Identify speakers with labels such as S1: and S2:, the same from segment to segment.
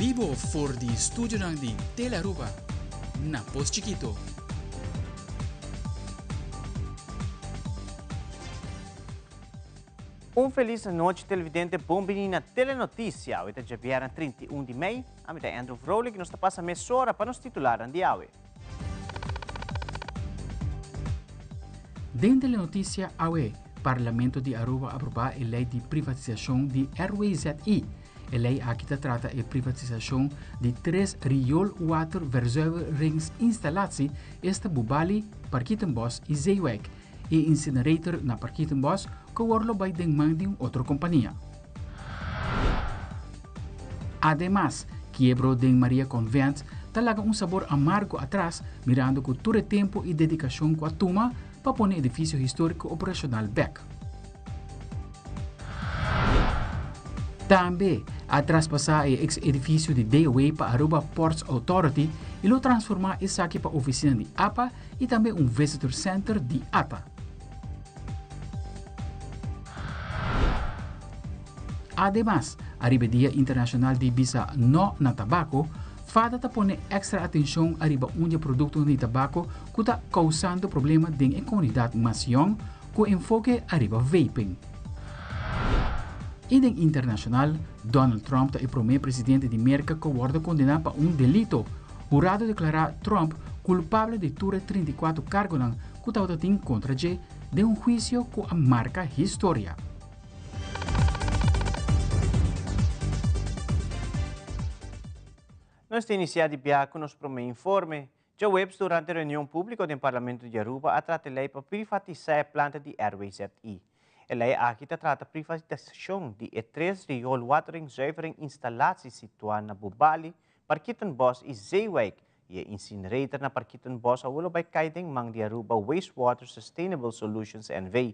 S1: bibo for di studionan di Telearuba na Pos Chikito.
S2: Un felis anochi televidente, bon bini na Telenoticia. Awe ta djabièrnè 31 di mei. Ami ta Andrew Vrolijk y nos ta pasa mesora pa nos titularnan di awe.
S1: Den Telenoticia awe, Parlamento di Aruba a aproba e ley di privatisacion di RWZI. E ley aki ta trata e privatisacion di tres rioolwaterverzuiveringsinstallatie, esta Bubali, Parkietenbos y Zeewijk. E incinerator na Parkietenbos cu awor lo bay den man di un otro compania. Ademas, kiebro den Maria Convent ta laga un sabor amargo atras mirando cu tur e tempo y dedicacion cu a tuma pa pone edificio historico operacional bek. Tambe a traspasa e ex edificio di DOA pa Aruba Ports Authority y lo transforma esaki pa oficina di apa y tambe un visitor center di ata. Ademas, ariba e Dia Internacional di Bisa No na Tabaco, fada ta pone extra atencion ariba un di e productonan di tabaco cu ta causando problema den e comunidad mas yong cu enfoke ariba vaping. Y den internacional, Donald Trump ta e prome presidente di Merca cu a wordo condena pa un delito. Hurado a declara Trump culpable di tur e 34 cargonan cu tabata tin contra dje den un huicio cu a marca historia.
S2: Nos ta inicia di bia cu nos prome informe. Djaweps durante reunion publico den Parlamento di Aruba a trata e ley pa privatisa e planta di RWZI. E ley aki ta trata privatisacion di e tres rioolwateringzuivering installaties situa na Bubali, Parkietenbos y Zeewijk y e incinerator na Parkietenbos awor lo bay cay den man di Aruba Wastewater Sustainable Solutions NV.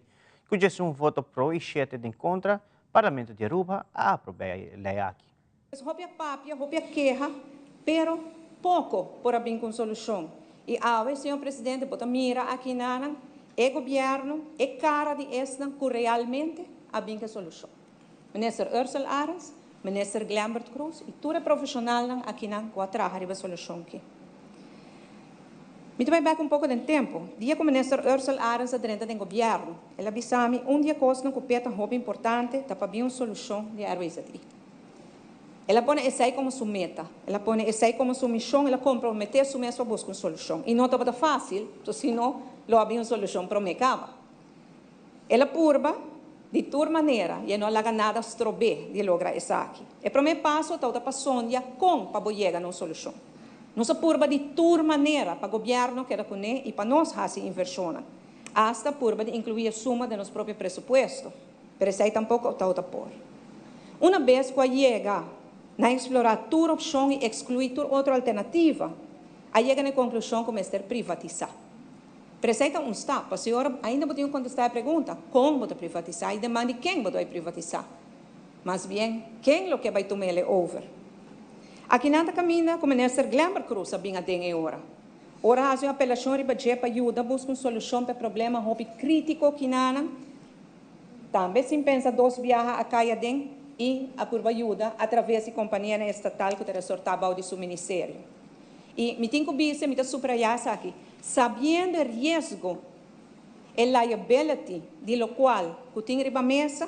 S2: Cu djesun voto pro y shete den contra, Parlamento di Aruba a aproba e ley aki.
S3: Pues hopi a papia, hopi a keha, pero poko por a bin ku un solushon. I awe, señor presidente, bo ta mira aki nanan e gobièrnu, e kara di esnan ku realmente a bin ku e solushon. Minister Ursell Arends, Minister Glenbert Croes i tur e profeshonalnan akinan ku a traha riba e solushon ki. Mi ta bai bèk un poko den tempu. Dia ku Minister Ursell Arends a drenta den gobièrnu, el a bisa mi un di e kosnan ku p'e ta hopi importante ta pa bin un solushon di RWZI. El a pone esei komo su meta, el a pone esei komo su mishon, el a komprometé su mes pa buska un solushon. I no tabata fásil, sino lo a bin un solushon promé kaba. El a purba di tur manera i e no a laga nada strob'é di logra esaki. E promé paso tabata pa sondia kon pa bo yega na un solushon. Nos a purba di tur manera pa gobièrnu keda kuné i pa nos hasi invershonnan. Asta purba di inkluí e suma den nos propio presupuesto, pero esei tampoko tabata por. Una bes ku a yega na eksplorá tur opshon i ekskluí tur otro alternativa, a yega na e konklushon ku mester privatisá. Pero esei ta un stap, pasobra ora ainda bo tin ku kontestá e pregunta, kon bo ta privatisá i deman di ken bo ta bai privatisá? Mas bien, ken lo ke bai tuma el e over? Aki nan ta kaminda ku Minister Glenbert Croes a bin aden e ora. Ora hasi un apelashon riba dje pa yuda buska un solushon pa e problema hopi krítiko kinanan, tambe sin pensa dos biaha a kai aden i a purba yuda atraves di kompanianan estatal ku ta resortá bou di su ministerio. I mi tin ku bisa, mi ta subrayá esaki, Sabiendo e riesgo, e liability di locual cu tin riba mesa,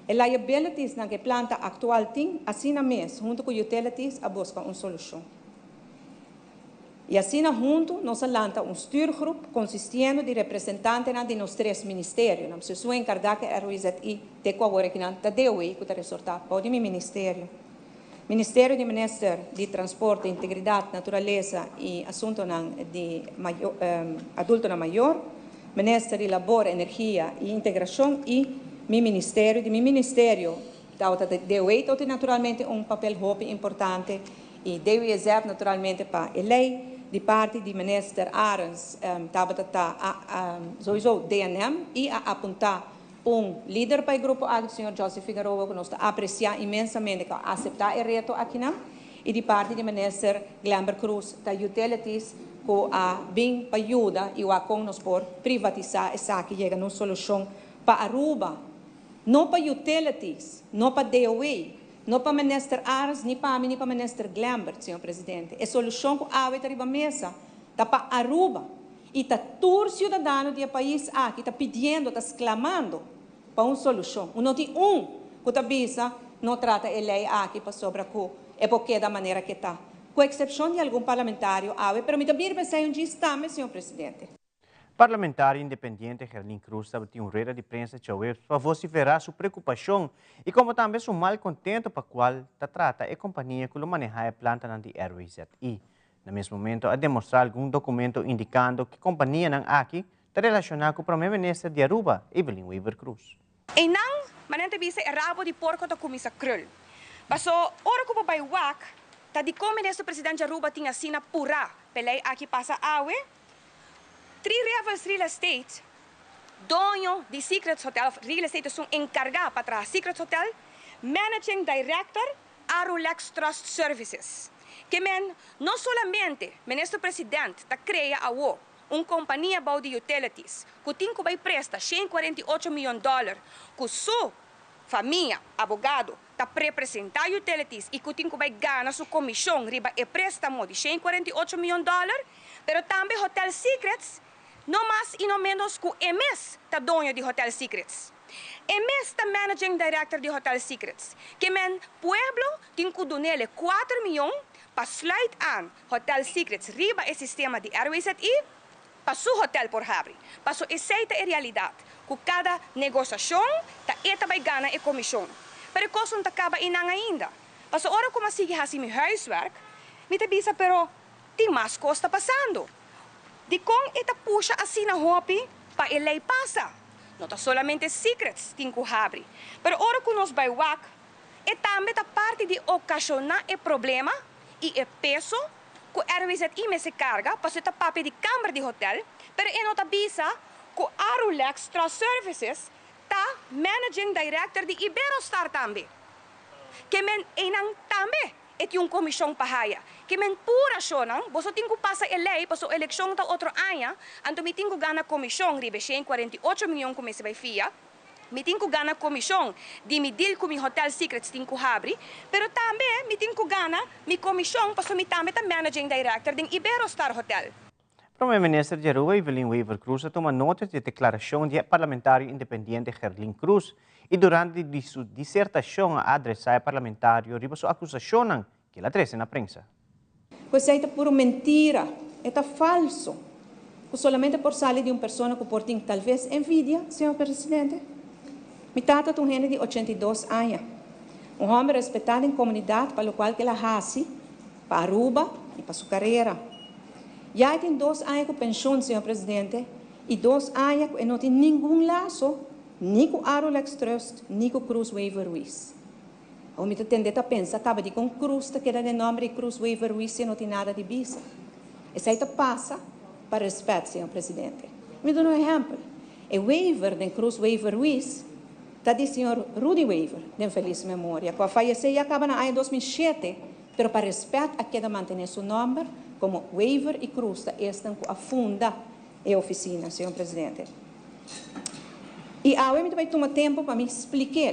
S3: e liabilitiesnan cu e planta actual tin, asina mes, hunto cu Utilities a busca un solucion. Y asina hunto nos a lanta un stuurgroep consistiendo di representantenan di nos tres ministerionan, su esun encarga cu e RWZI te cu awor akinan ta DOE cu ta resorta bou di mi ministerio. Ministerio di Minister di Transporte, Integridad, Naturalesa y Asuntonan di Adultonan Mayor, Minister di Labor, Energia y Integracion y mi ministerio. Di mi ministerio tabata DOE tabata naturalmente un papel hopi importante y DWZ naturalmente pa e ley. Di parti di Minister Arends tabata ta sowieso DNM y a apunta Un lider pa e grupo aki, señor José Figaroa, ku nos ta apresiá inmensamente ku a aseptá e reto akinan, i di parti di Minister Glenbert Croes ta Utilities ku a bin pa yuda i wak kon nos por privatisá esaki yega na un solushon pa Aruba, no pa Utilities, no pa DOA. No pa Minister Arends, ni pa mi, ni pa Minister Glenbert, Señor Presidente. E solucion cu awe ta riba mesa ta pa Aruba y ta tur ciudadano di e pais aki ta pidiendo, ta sclamando pa un solucion. No tin un cu ta bisa no trata e ley aki pasobra cu e por keda manera cu ta. Cu excepcion di algun parlamentario awe, pero mi ta birbe un tambe, Señor Presidente.
S2: Parlamentario independiente Gerlien Croes tabatin un rueda di prensa djaweps pa vocifera su preocupacion y como tambe su malcontento pa cual ta trata e compania cu ta maneha e planta di RWZI. Na mesun momento a demostra algun documento indicando cu e compania nan aki ta relaciona cu e prome minister di Aruba, Evelyn Wever-Croes.
S4: E nan, manera nan ta bisa, e rabo di porco ta cuminsa krul. Paso, ora cu bay wak, ta di con minister presidente di Aruba tin asina pura, p'e ley aki pasa awe, Three Rivers Real Estate, doño di Secrets Hotel, Real Estate ta encarga pa traha Secrets Hotel, Managing Director, Arulex Trust Services. Kiermen, no solamente minister presidente ta crea awo un compania di utilities, cu tin cu bay presta 148 miyon di dollar, cu su famia, abogado, ta representa utilities y cu tin cu bay gana su comision riba e prestamo di 148 miyon di dollar, pero tambe Hotel Secrets, no mas y no menos cu e mes ta doño di Hotel Secrets. E mes ta managing director di Hotel Secrets. Kiermen pueblo tin cu dun'e 4 miyon pa sluit aan Hotel Secrets riba e sistema di RWZI pa su hotel por habri. Paso esey ta e realidad. Cu cada negociacion ta e ta bay gana e comision. Pero cos no ta caba einan ainda. Paso ora cu m'a sigui haci mi huiswerk, mi ta bisa, pero tin mas cos ta pasando. Di con e ta pusha asina hopi pa e ley pasa. No ta solamente Secrets tin cu habri. Pero ora cu nos bay wak, e tambe ta parti di ocasiona e problema y e peso cu RWZI mester carga, paso ta papia di camber di hotel, pero e no ta bisa cu Arulex Trust Services ta managing director di Iberostar tambe. Kiermen einan tambe e tin un comision pa haya. Kiermen pura shonan, boso tin cu pasa e ley, paso eleccion ta otro aña, anto mi tin cu gana comision riba 148 miyon cu mester bay fia. Mi tin cu gana comision di mi deal cu mi Hotel Secrets tin cu habri, pero tambe mi tin cu gana mi comision paso mi tambe ta managing director di Iberostar Hotel.
S2: Prome Minister di Aruba, Evelyn Wever-Croes, a tuma nota di e declaracion di parlamentario independiente Gerlien Croes y durante di su disertacion a adresa e parlamentario riba su acusacion cu el a trece na prensa.
S3: Pues ta puro mentira, ta falso. Cu solamente por sali di un persona cu por tin talbes envidia, Señor Presidente. Mi tata ta un hende di 82 aña. Un homber respeta den comunidad pa loke el a haci, pa Aruba y pa su carera. Ya tin 2 aña cu pensioen, Señor Presidente, y 2 aña cu no tin ningun laso, ni cu Arulex Trust, ni cu Croes Wever Ruiz. Of mi tende ta pensa, caba di con Croes ta keda den nomber di Croes Wever Ruiz y no tin nada di bisa. Esey ta pasa pa respet, Señor Presidente. Mi duna un ehempel. E Wever, di Croes Wever Ruiz, ta di Señor Rudy Wever, di feliz memoria, cu a fayece ya caba na aña 2007, pero pa respet a keda mantene su nomber como Wever y Croes, ta esnan cu a funda e oficina, Señor Presidente. Y awor mi ta bay tuma tempo pa mi splica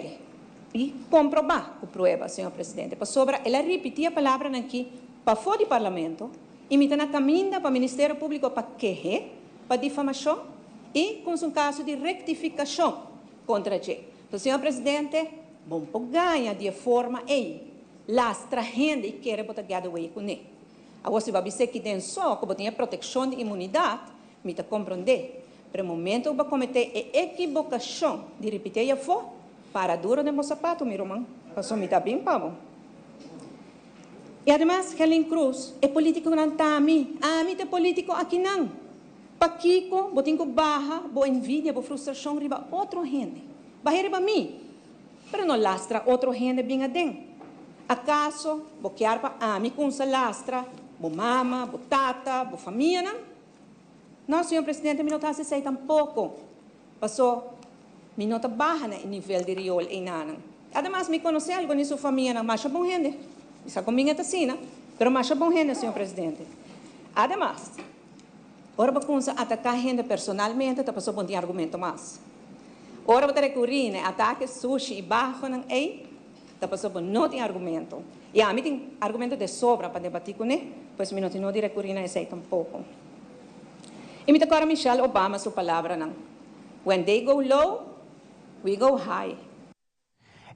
S3: y comproba cu prueba, Señor Presidente. Pasobra, el a ripiti e palabra aki pafo di Parlamento y mi ta na caminda pa Ministerio Publico pa keha, pa difamacion y cu un caso di rectificacion contra dje. Anto, Señor Presidente, bo no por gaña di forma ey, lastra hende y kere bo ta get away cu ne. Awor, si bo bisa cu tin so, cu tin proteccion di inmunidad, mi ta comprende. Pero momento cu comete e equivocacion di ripiti afo, para duro den sapato, mi ruman. Paso mi ta bin pa bo. Y ademas, Gerlien Croes, e politico no ta ami. Ami ta politico aki no. Pakico, bo tin cu baha, bo envidia, bo frustracion riba otro hende. Baha riba mi. Pero no lastra otro hende bin aden. Acaso, bo kier pa ami cuminsa lastra, bo mama, bo tata, bo famia, no? No, Señor Presidente, mi no ta asina tampoco. Paso, mi no ta baha na nivel di riool einan. Ademas, mi conoce algo di su famia, no, masha bon hende. Esey conmigo ta asina, pero masha bon hende, Señor Presidente. Ademas, ora bo cuminsa ataca hende personalmente, ta paso bo no tin argumento mas. Ora bo recuri na atake sushi y baho nan ey. Ta pasobra bo no tin argumento. I ami tin argumento de sobra pa debatí kuné, pues mi no tin nodi rekurí na esei tampoko. I mi ta kòrda Michelle Obama su palabranan, When they go low, we go high.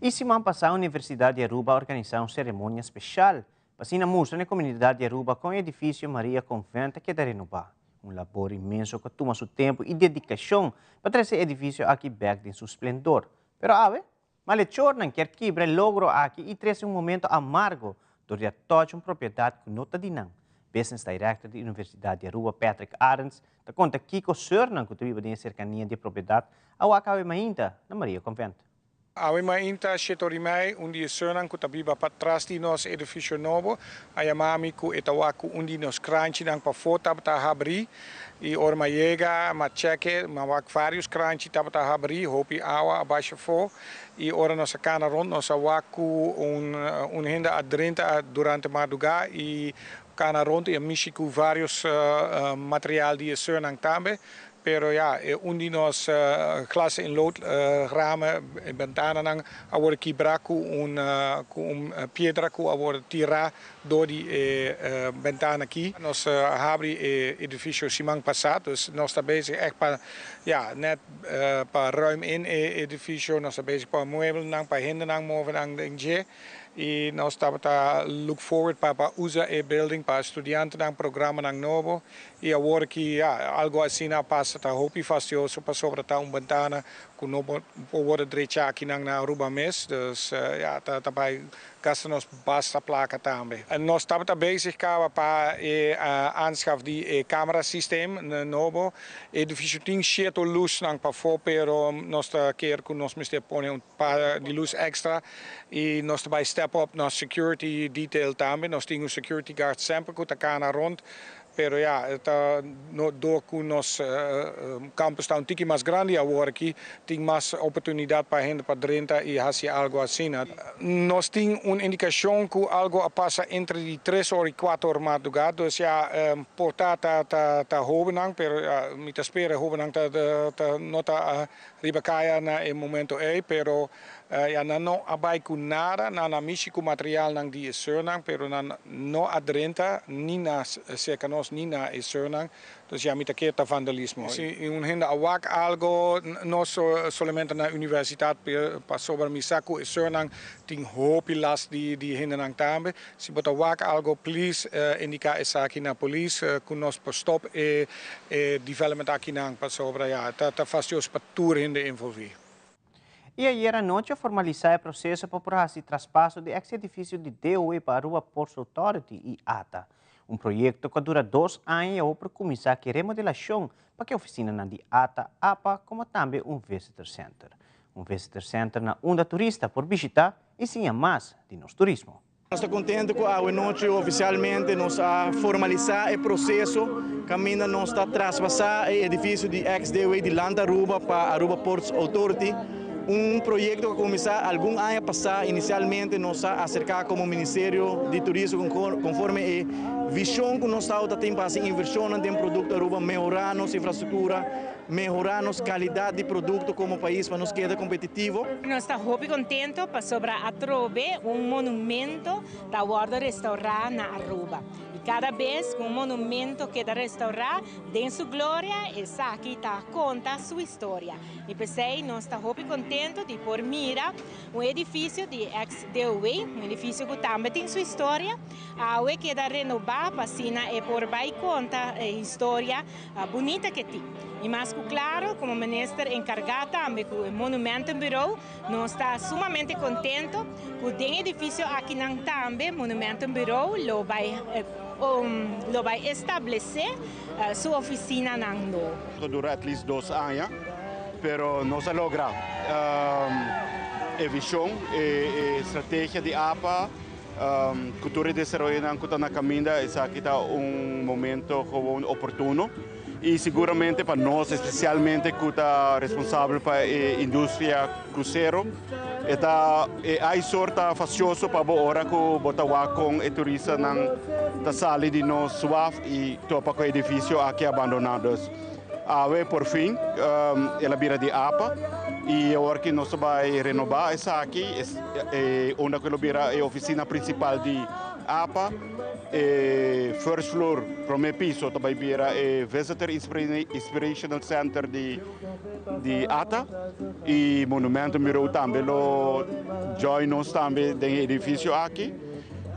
S2: E siman pasa Universidad di Aruba a organisa un ceremonia special pa asina mustra na e comunidad di Aruba con e edificio Maria Convent a keda renoba. Un labor inmenso cu a tuma su tempo y dedicacion pa trece e edificio aki bek den su splendor. Pero awe, malhechornan kier kibra e logro aki y trece un momento amargo dor di a toch un propiedad cu no ta di nan. Business Director di Universidad di Aruba, Patrick Arends, ta conta kico seurnan cu ta biba den e cercania di e propiedad a wak awe mainta na Maria Convent.
S5: Awe mainta shete ora i mei, un di e seurnan cu ta biba patras di nos edificio nobo a yama mi cu e ta wak cu un di nos kranchinan pafó tabata habrí i ora mi a yega mi a cheke, mi a wak varios kranchi tabata habrí, hopi awa a basha afó i ora nos a kana rond nos a wak cu un un hende a drenta durante mardugá i kana rond i a mishi cu varios material di e seurnan tambe. Pero ya, e un di nos glas en lood ramen, e bentananan a worde kibrá ku un ku un piedra ku a worde tirá dor di e bentana aki. Nos a habri e edifisio siman pasá, dus nos ta bezig ègt pa ya nèt pa ruim in e edifisio, nos ta bezig pa muebelnan, pa hendenan move nan den dje. I nos tabata look forward pa pa usa e building pa studiantenan, programanan nobo. I awor ki ya algo asina a pasa ta hopi fastioso pasobra ta un bentana ku no por worde drecha akinan na Aruba mes. Dus ya ta ta bai gasta nos basta plaka tambe. Nos tabata bezig kaba pa e aanschaf di e camera systeem nobo. E edifisio tin sierto lusnan pafó pero nos ta kier ku nos mester pone un par di lus extra i nos ta bai step up nos security detail tambe. Nos tin un security guard semper ku ta kana rond. Pero ya, ta dor ku nos campus ta un tiki mas grandi awor aki, tin mas oportunidad pa hende pa drenta i hasi algo asina. Nos tin un indikashon ku algo a pasa entre di tres or i kuater or mardugá, dus ya, por ta ta hobennan, pero ya, mi ta spera hobennan ta ta no ta riba kaya na e momento ei, pero ya nan no a bai ku nada, nan a mishi ku materialnan di e seurnan, pero nan no a drenta ni na serka nos ni na e seurnan, dus ya mi ta kere ta vandalismo. Si un hende a wak algo, no solamente na universitat, pasobra mi sa ku e seurnan tin hopi last di hendenan tambe, si bo ta wak algo please indiká esaki na polis ku nos por stop e development akinan, pasobra ya ta fastioso pa tur hende envolví.
S2: Y ayera nochi a formalisa e proceso pa por haci traspaso di ex edificio di DOE pa Aruba Ports Authority y ata. Un proyecto cu a dura dos aña y awor por cuminsa cu e remodelacion pa cu e oficinanan di ata, apa como tambe un visitor center. Un visitor center na unda turista por bishita y siña mas di nos turismo.
S6: Nos ta contento cu awe nochi oficialmente nos a formalisa e proceso caminda nos ta traspasa e edificio di ex-DOE di Land Aruba pa Aruba Ports Authority. Un proyecto cu a cuminsa algun aña pasa. Inicialmente nos a acerca como Ministerio di Turismo conforme e vision cu nos ta tin pa haci inversionnan den producto Aruba, mehora nos infrastructura, Mehorá nos kalidat di produkto komo pais pa nos keda kompetitivo.
S7: Nos ta hopi contento pasobra atrobe un monumento ta wordo restaura na Aruba. Y cada bes cu un monumento keda restaura den su gloria, esaki ta conta su historia. Y p'esey nos ta hopi contento di por mira un edificio di ex DOW, un edificio cu tambe tin su historia, awe keda renoba pa asina e por bay conta e historia bunita ke tin. I mas ku klaro, komo minister enkargá tambe ku e Monumentenbureau, nos ta sumamente kontento ku den edifisio akinan tambe Monumentenbureau lo bai lo bai establesé su ofisinanan nobo.
S8: Ta dura at least dos aña, pero nos a logra. E vision, e strategia di apa. Ku tur e desaroyonan ku ta na kaminda esaki ta un momento gewoon oportuno i siguramente pa nos espesialmente ku ta responsabel pa e industria krusero e ta e aisor ta fasioso pa bo ora ku bo ta wak kon e turistanan ta sali di nos waf i topa ku e edifisio aki abandoná. Dus. Awe por fin el a bira di apa y awor ki nos ta bay renoba esaki unda cu lo bira e oficina principal di apa. E first floor, prome piso, ta bay bira e Visitor Inspirational Center di ata y Monumentenbureau tambe lo join nos tambe den e edificio aki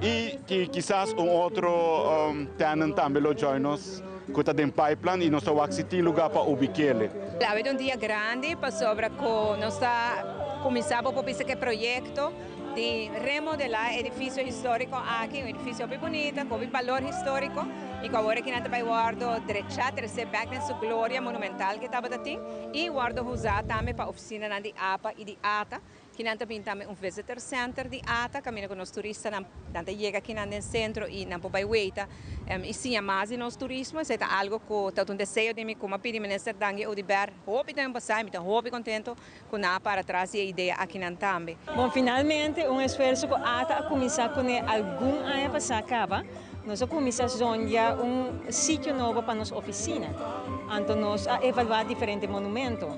S8: y kisas un otro tenant tambe lo join nos cu ta den pipeline y nos ta wak si tin lugar pa ubikele.
S3: Awe ta un dia grandi pasobra cu nos ta cuminsa bo por bisa cu e proyecto di remodela e edificio historico aki, un edificio hopi bunita cu hopi balor historico y cu awor aki nan ta bay wordo drecha, trece bek den su gloria monumental cu e tabata tin y wordo usa tambe pa oficinanan di apa y di ata. Kinan ta bin tambe un visitor center di ata caminda cu nos turistanan nan ta yega kinan den centro y nan por bay weita y siña mas di nos turismo. Esey ta algo cu ta un deseo di mi como a pidi Minister Dangui Oduber hopi tempo pasa y mi ta hopi contento cu nan a para tras di e idea akinan tambe.
S9: Bon, finalmente un esfuerso cu ata a cuminsa cune algun aña pasa caba. Nos a cuminsa zondia un sitio nobo pa nos oficina. Anto nos a evalua diferente monumento.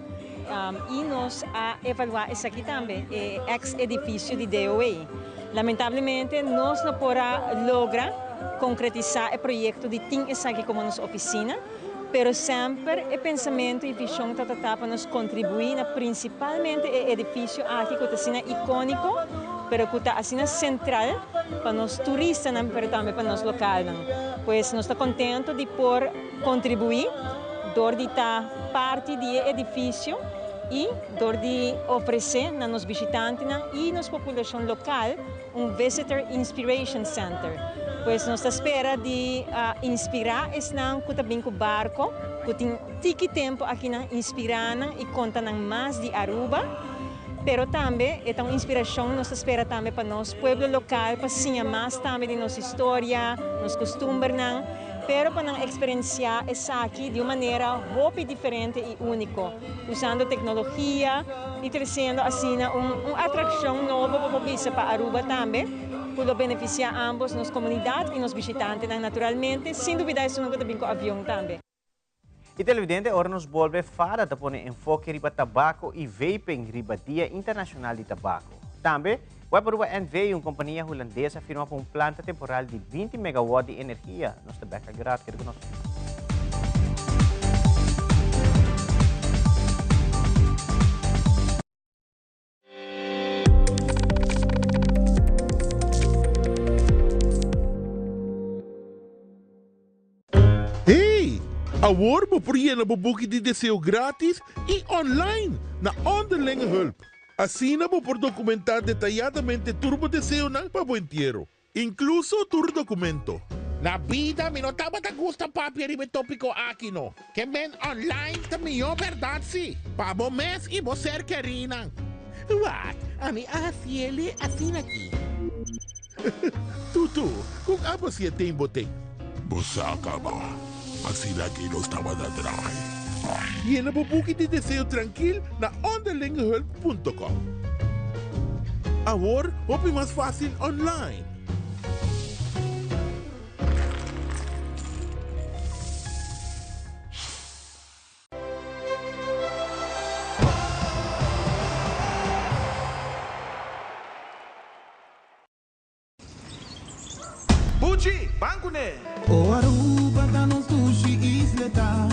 S9: Y nos a evalua esaki tambe, e ex edificio di DOA. Lamentablemente nos no por a logra concretisa e proyecto di tin esaki como nos oficina, pero semper e pensamento y vision ta ta pa nos contribui na principalmente e edificio aki cu ta asina iconico, pero cu ta asina central pa nos turistanan pero tambe pa nos localnan. Pues nos ta contento di por contribui dor di ta parti di e edificio y dor di ofrece na nos bishitantenan y nos populacion local un Visitor Inspiration Center. Pues nos ta spera di inspira esnan cu ta bin cu barco, cu tin tiki tempo akinan, inspira nan y conta nan mas di Aruba. Pero tambe e ta un inspiracion nos ta spera tambe pa nos pueblo local pa siña mas tambe di nos historia, nos costumbernan, pero pa nan experiencia esaki di un manera hopi diferente y unico, usando tecnologia y treciendo asina un un atraccion nobo bo por bisa pa Aruba tambe cu lo beneficia ambos nos comunidad y nos bishitantenan naturalmente, sin dubida esunnan cu ta bin cu avion tambe.
S2: Y televidente, ora nos bolbe fada ta pone enfoke riba tabaco y vaping riba Dia Internacional di Tabaco. Tambe, Web Aruba NV, un compania hulandes a firma pa un planta temporal di 20 megawatt di energia. Nos ta bek aki rato, keda cu nos.
S10: Hey! Awor bo por yena bo buki di deseo gratis y online na Onderlinge Hulp. Asina bo por documenta detayadamente tur bo deseonan pa bo entiero. Inkluso tur dokumento.
S11: Na bida mi no tabata gusta papia riba e topiko aki no. Ke men online ta mihó bèrdat si, pa bo mes i bo ser kerínan. Wak, ami a hasiele asina aki.
S10: Tutu, kon abo si e ten bo ten? Bo sa kaba, asina aki nos tabata trahe. Yena bo buki di deseo trankil na onderlingehulp punto com. Awor hopi mas fácil online.
S12: Buchi, ban kuné!
S13: O Aruba ta nos dushi isleta,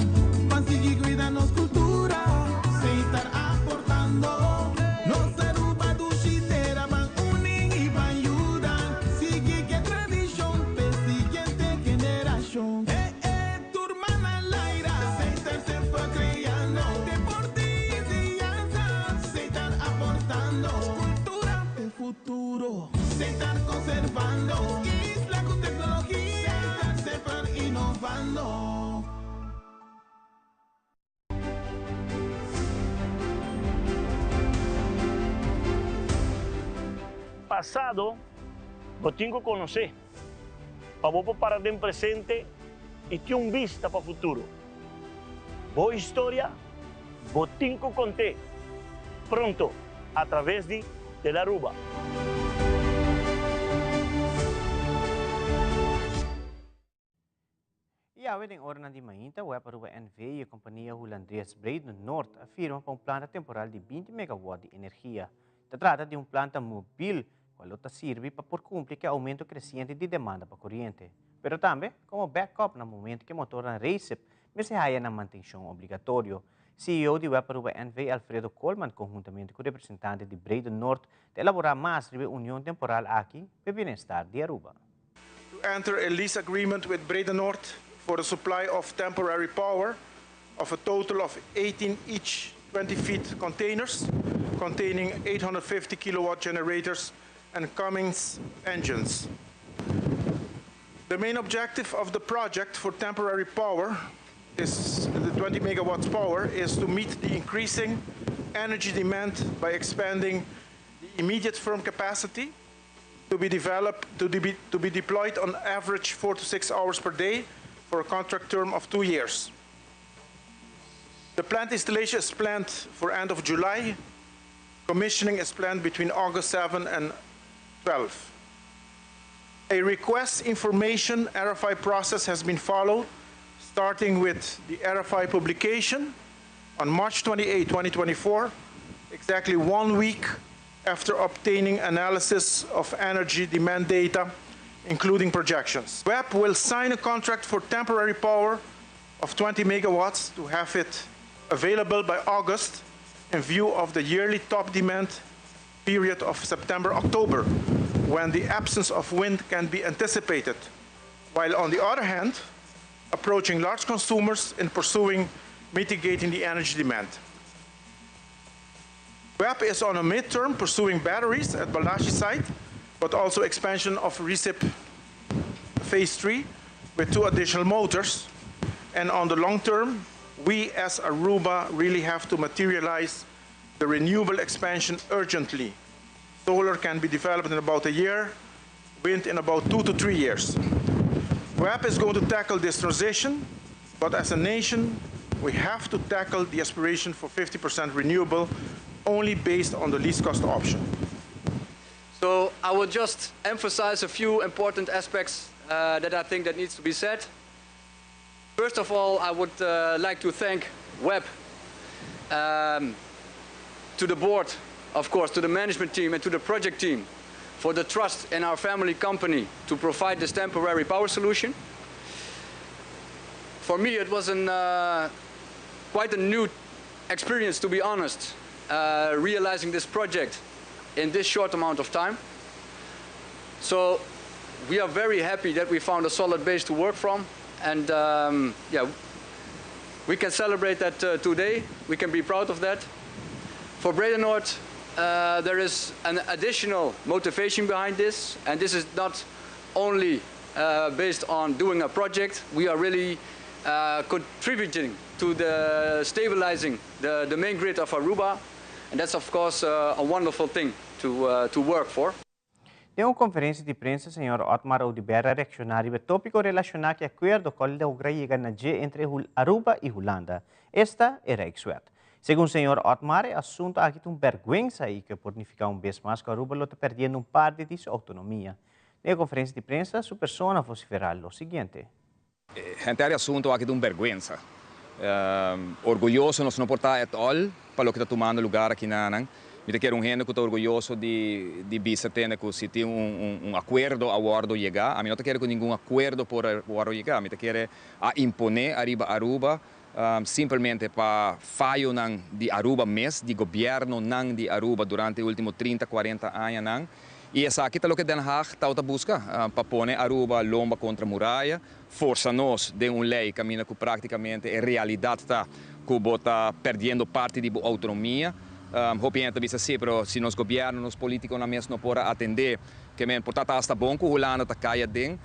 S13: Ban sigui cuida nos cultura, Seitar aportando. Nos Aruba dushi tera, Ban uni y ban yuda, Sigui ke tradicion p'e siguiente generacion. E e tur man al aire, Seitar semper creando, Deporte y enseñanza, Seitar aportando, Cultura p'e futuro. Seitar conservando, isla cu tecnologia, Seitar semper innovando.
S14: Pasado bo tin cu conoce pa bo por para den presente y tin un bista pa futuro. Bo historia bo tin cu conte pronto a traves di Telaruba.
S2: Y Y awe den oranan di mainta, web Aruba NV y e compania Hulandes Bredenoord a firma pa un planta temporal di 20 megawatt di energia. Ta trata di un planta mobil cual lo ta sirbi pa por cumpli cu e aumento creciente di demanda pa coriente, pero tambe como backup na momento cu e motornan Recip mester haya nan mantencion obligatorio. CEO di web Aruba NV Alfredo Koolman conhuntamente cu representante di Bredenoord ta elabora mas riba e union temporal aki pa e bienestar di Aruba.
S12: To enter a lease agreement with Bredenoord for the supply of temporary power of a total of 18 each 20 feet containers containing 850 kilowatt generators and Cummins engines. The main objective of the project for temporary power is the 20 megawatts power is to meet the increasing energy demand by expanding the immediate firm capacity to be developed to be, to be deployed on average 4 to 6 hours per day for a contract term of 2 years. The plant installation is planned for end of July. Commissioning is planned between August 7 and 12. A request information RFI process has been followed, starting with the RFI publication on March 28, 2024, exactly one week after obtaining analysis of energy demand data, including projections. WEB will sign a contract for temporary power of 20 megawatts to have it available by August in view of the yearly top demand period of September-October, when the absence of wind can be anticipated, while on the other hand, approaching large consumers in pursuing mitigating the energy demand. WEB is on a midterm pursuing batteries at Balashi site, but also expansion of RECIP phase 3 with two additional motors. And on the long term, we as Aruba really have to materialize the renewable expansion urgently. Solar can be developed in about a year, wind in about 2 to 3 years. WEB is going to tackle this transition, but as a nation, we have to tackle the aspiration for 50% renewable only based on the least cost option.
S15: So I will just emphasize a few important aspects that I think that needs to be said. First of all, I would like to thank WEB, to the board, of course, to the management team and to the project team for the trust in our family company to provide this temporary power solution. For me, it was quite a new experience, to be honest, realizing this project in this short amount of time. So we are very happy that we found a solid base to work from. And yeah, we can celebrate that today. We can be proud of that. For Bredenoord, there is an additional motivation behind this. And this is not only based on doing a project. We are really contributing to the stabilizing the main grid of Aruba. And that's, of course, a wonderful thing to work for.
S2: Den un conferencia di prensa, señor Otmar Oduber a reacciona riba e topico relaciona cu e acuerdo cu a logra yega na dje entre Aruba y Hulanda. Esta e Rijkswet. Segun señor Otmar, e asunto aki ta un berguensa y cu por significa un bes mas cu Aruba lo ta perdiendo un parti di su autonomia. Na conferencia di prensa, su persona a vocifera lo siguiente.
S16: Henter e asunto aki ta un berguensa. Orguyoso nos no por ta at all pa loke ta tumando luga aki na nan. Mi ta kere un hende cu ta orguyoso di bisa tene cu si tin un acuerdo a wordo yega. Ami no ta kere cu ningun acuerdo por wordo yega. Mi ta kere a impone ariba Aruba simplemente pa fayo nan di Aruba mes, di gobierno nan di Aruba durante e ultimo 30, 40 aña nan. Y esaki ta loke Den Haag ta busca, pa pone Aruba lomba contra muraya, forsa nos den un ley caminda cu practicamente e realidad ta cu bo ta perdiendo parti di autonomia. Hopi hende bisa si, pero si nos gobierno, nos politiconan mes no por atende, kiermen por ta hasta bon cu Hulanda ta cay aden.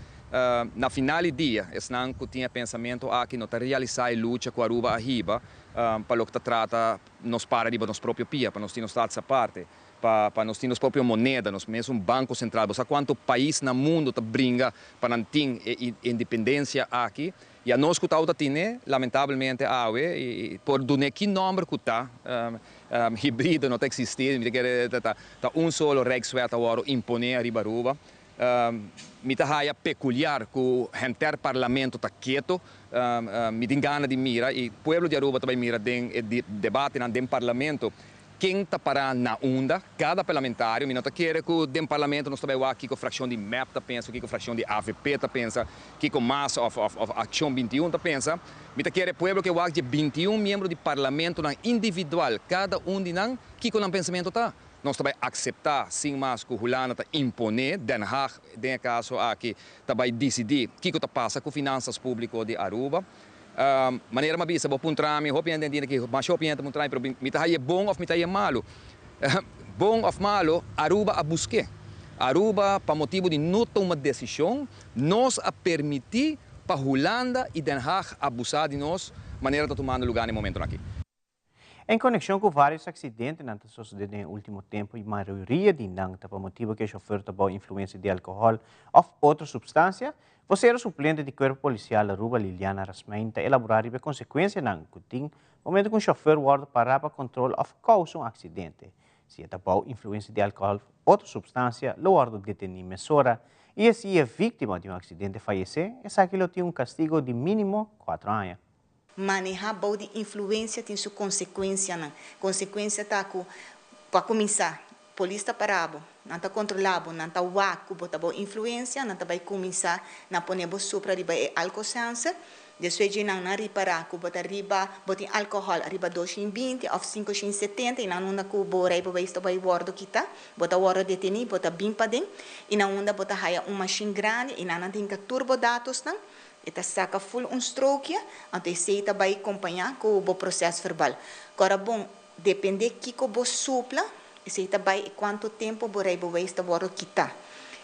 S16: Na final di dia, esnan cu tin e pensamento aki no ta realisa e lucha cu Aruba a hiba, pa loke ta trata nos para riba nos propio pia, pa nos tin status aparte, pa nos tin nos propio moneda, nos mes banco central. Bo cuanto pais na mundo ta bringa pa nan tin independencia aki, y anos cu ta tin, lamentablemente, awe, y por duna ki nomber cu ta, hibrido no ta existi, ta un solo Rijkswet awor impone ariba Aruba. Mi ta haya peculiar cu henter parlamento ta keto. Mi tin gana di mira y pueblo di Aruba ta bay mira den e debatenan den parlamento ken ta para na unda, cada parlamentario. Mi no ta kere cu den parlamento nos ta bay wak kico fraccion di mep ta pensa, kico fraccion di avp ta pensa, kico mas of of Accion 21 ta pensa. Mi ta kere pueblo ke wak dje 21 miembro di parlamentonan individual, cada un di nan, kico nan pensamento ta. Nos ta bai akseptá sin mas ku Hulanda ta imponé, Den Haag den e kaso aki ta bai disidí kiko ta pasa ku finansas públiko di Aruba. Manera mi a bisa, bo puntra mi, hopi hende a ntende aki, masha hopi hende ta puntra mi, pero mi ta haye bon òf mi ta haye malu? Bon òf malu, Aruba a busk'é. Aruba, pa motibu di no tuma desishon, nos a permití pa Hulanda i Den Haag abusá di nos manera ta tumando lugá na e momentonan aki.
S2: En konekshon ku vários aksidentenan ta sosodé den e último tempu i mayoria di nan ta pa motibu ku e shofèr ta bou influensia di alkohòl òf otro supstansia, vosero suplente di Kuerpo Polisial Aruba Liliana Rasmijn ta elaborá riba e konsekuensianan ku tin momentu ku un shofèr wòrdu pará pa kontrol òf kousa un aksidente. Si e ta bou influensia di alkohòl òf otro supstansia lo wòrdu detení mesora i si e víktima di un aksidente fayesé esaki lo tin un kastigo di mínimo kuatro aña.
S17: Manehá bou di influensia tin su konsekuensianan. Konsekuensia ta ku, pa kuminsá, polis ta para bo, nan ta kontrolá bo, nan ta wak ku bo ta bou influensia, nan ta bai kuminsá na pone bo supra riba e alkosensor. Despues dje nan nan ripará ku bo ta riba, bo tin alkohòl riba 220 òf 570 i nan unda ku bo reibeweis ta bai wòrdu kitá, bo ta wòrdu detení, bo ta bin paden i nan unda bo ta haya un mashin grandi i nan nan ta hinka tur bo datosnan. E ta saka ful un strookje, anto esei ta bai kompañá ku bo proses verbal. Kora bon, dependé kiko bo supla, esei ta bai i kuantu tempu bo reibeweis ta wòrdu kitá.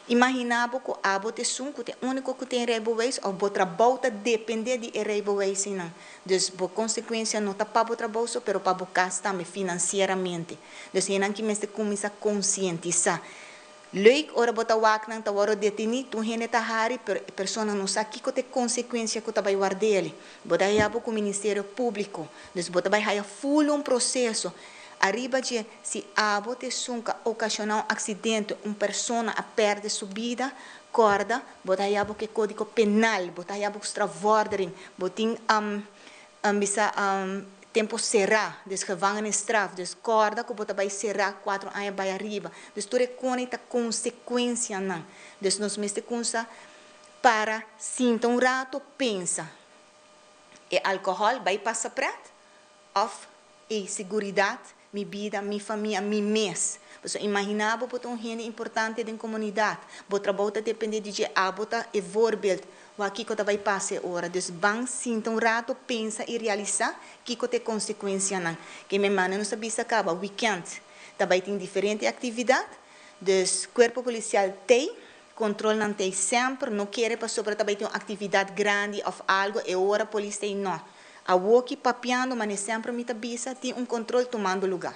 S17: Imaginá bo ku abo ta esun ku ta e úniko ku tin reibeweis òf bo trabou ta dependé di e reibeweisnan. Dus bo konsekuensia no ta pa bo trabou so, pero pa bo kas tambe finansieramente. Dus hendenan ki mester kuminsá konsientisá. Leuk ora bo ta wak nan ta wòrdu detení, tur hende ta hari, pero e persona no sa kiko ta e konsekuensia ku ta bai ward'el. Bo ta haya bo ku Ministerio Públiko, dus bo ta bai haya ful un proseso. Ariba dje, si abo ta esun ku a okashoná un aksidente, un persona a pèrdè su bida, kòrda, bo ta haya bo ku e kódigo penal, bo ta haya bo ku strafvordering, bo tin bisa tempo será, dus gevangenisstraf, dus kòrda ku bo ta bai será kuatro aña bai ariba. Dus tur e kone ta konsekuensianan. Dus nos mester kunsa para sinta un rato pensa, e alkohòl bai pasa prèt òf e seguridat, mi bida, mi famia, mi mes. Pasobra imaginá bo bo ta un hende importante den komunidat, bo trabou ta dependé di dje, abo ta e voorbeeld, wak kiko ta bai pasa e ora. Dus ban sinta un rato, pensa i realisá kiko ta e konsekuensianan. Ke mi manda nos ta bisa kaba, wikènt ta bai tin diferente aktividat, dus kuerpo polisial t'ei, kontrolnan t'ei semper, no kere pasobra ta bai tin un aktividat grandi òf algu, e ora polis t'ei, nò. Awoki papiando mane semper mi ta bisa tin un control tumando luga.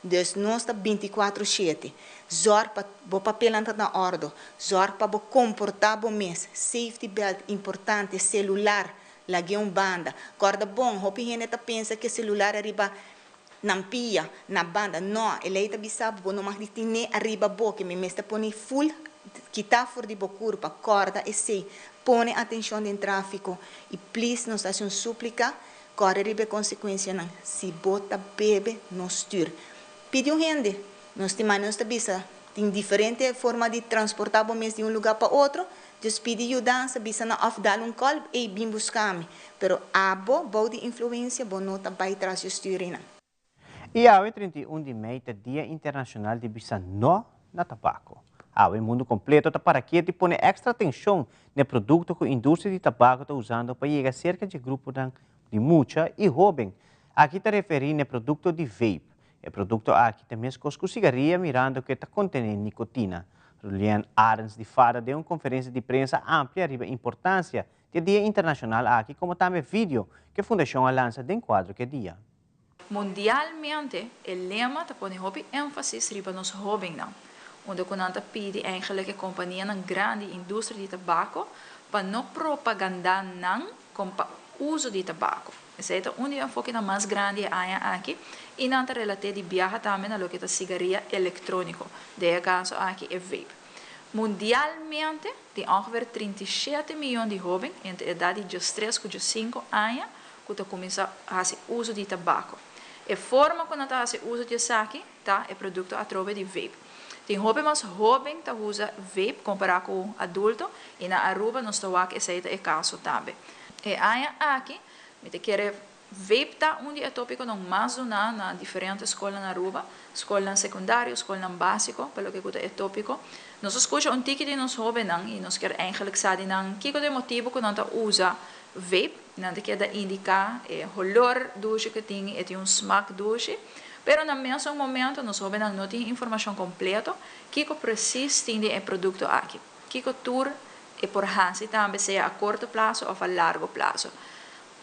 S17: Dus nos ta binticuatro shete. Zorg pa bo papelnan ta na ordo. Zorg pa bo comporta bo mes. Safety belt importante, celular lag'e un banda. Corda bon, hopi hende ta pensa ke celular ariba nan pia, na banda. No, e ley ta bisa bo, bo no mag di tine ariba bo, ke mi mester pone full kita for di bo curpa. Corda esey. Pone atencion den trafico y please nos ta haci un suplica, core riba e consecuencianan. Si bo ta bebe, no stuur. Pidi un hende. Nos tin mane nos ta bisa, tin diferente forma di transporta bo mes di un lugar pa otro, dus pidi yudansa, bisa nan of dal un call, ey bin busca mi. Pero abo, bou di influencia, bo no ta bay tras di stuurnan.
S2: I awe 31 di mei ta Dia Internashonal di Bisa No na Tabako. Awe mundu kompleto ta para kietu i pone èkstra atenshon na e produkto ku industria di tabako ta usando pa yega serka dje gruponan di mucha i hóben. Aki ta referí na e produkto di vape. E produkto aki ta meskos ku sigaria mirando ku e ta kontené nikotina. Rulien Arends di fada den un konferensia di prensa amplia riba importansia di e dia internashonal aki komo tambe video ku e fundashon a lansa den kuadro ku e dia.
S18: Mundialmente e lema ta pone hopi énfasis riba nos hóbennan, unda ku nan ta pidi eigenlijk e kompanianan grandi industria di tabako pa no propagandá nan kon pa uso di tabako. Esei ta un di e enfokenan mas grandi e aña aki i nan ta relat'é di biaha tambe na loke ta sigaria elektróniko, den e kaso aki e vape. Mundialmente tin ongeveer 37 miyon di hoben entre edad di 13 cu 15 aña cu ta cuminsa haci uso di tabaco. E forma cu nan ta haci uso di esaki ta e producto atrobe di vape. Tin hopi mas hoben ta usa vape compara cu adulto y na Aruba nos ta wak esey ta e caso tambe. E aña aki mi ta kere vape ta un di e topiconan mas duna na diferente scolnan na Aruba, scolnan secundario, scolnan basico, pa loke cu ta e topico. Nos a scucha un tiki di nos hobennan y nos kier eigenlijk sa di nan kico ta e motibo cu nan ta usa vape. Nan ta keda indica e holor dushi cu tin, e tin un smaak dushi. Pero na mesun momento nos hobennan no tin informacion completo kico precies tin den e producto aki. Kico tur e por haci tambe sea a corto plazo of a largo plazo.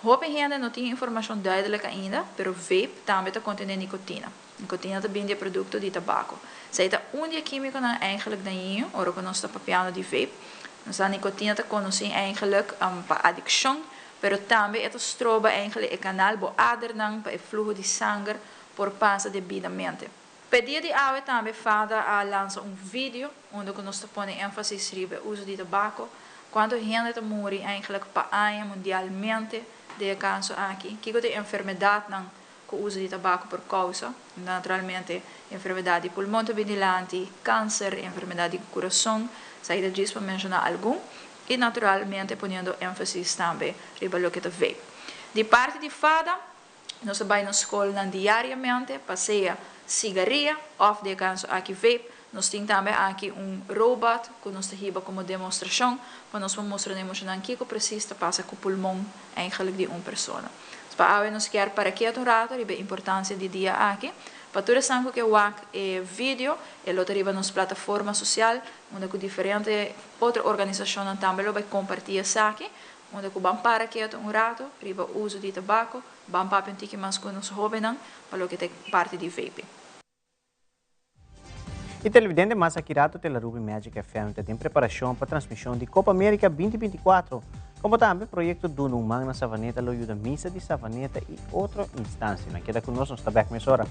S18: Hopi hende no tin informacion duidelijk ainda, pero vape tambe ta contene nicotina. Nicotina ta bin di e producto di tabaco. Esey ta un di e quimiconan eigenlijk dañino ora cu nos ta papiando di vape. Nos sa nicotina ta conoci eigenlijk pa adiccion, pero tambe e ta stroba eigenlijk e canal bo adernan pa e fluho di sanger por pasa debidamente. P'e dia di awe tambe fada a lansa un video unda cu nos ta pone enfasis riba e uso di tabaco, cuanto hende ta muri eigenlijk pa aña mundialmente den e caso aki, kico ta e enfermedadnan cu uso di tabaco por causa, naturalmente enfermedad di pulmon ta bin dilanti, cancer, enfermedad di curason, esaki ta djis pa menciona algun, y naturalmente poniendo enfasis tambe riba loke ta vape. Di parti di fada, Nos ta bai na skolnan diariamente pa sea sigaria òf di e kaso aki vape. Nos tin tambe aki un robot ku nos ta hiba komo demostrashon pa nos por mustra na e muchanan kiko presis ta pasa ku pulmon eigenlijk di un persona. Pa awe nos kier para ketu un rato riba e importansia di dia aki. Pa tur esnan ku ke wak e video e lo ta riba nos plataforma sosial unda ku diferente otro organisashonnan tambe lo bai kompartí esaki. Unda ku ban para ketu un rato riba uso di tabako, ban papia un tiki mas ku nos hobennan pa loke ta e parti di vaping.
S2: E televidente mas aki rato Telarubi Magic FM ta den preparashon pa transmishon di Copa America 2024. Komo tambe proyekto Duna un Man na Savaneta lo yuda misa di Savaneta i otro instansianan. Keda ku nos, nos ta bek mesora.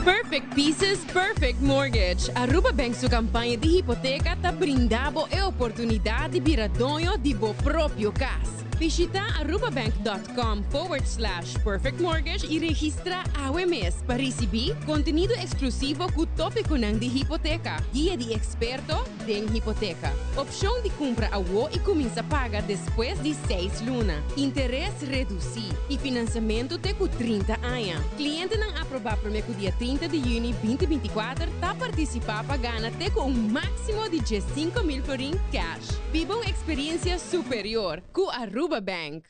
S19: Perfect Pieces, Perfect Mortgage. Aruba Bank su campaña di hipoteca ta brinda bo e oportunidad di bira doño di bo propio cas. Bishita arubabank.com forward slash perfectmortgage y registra awe mes pa ricibi contenido exclusivo cu topiconan di hipoteca, guia di experto den hipoteca, opcion di cumpra awo y cuminsa paga despues di seis luna, interes reduci y financiamento te cu 30 aña. Clientenan aproba prome cu dia 30 di juni 2024 ta participa pa gana te cu un maximo di 15,000 florin cash. Biba un experiencia superior cu Aruba Bank.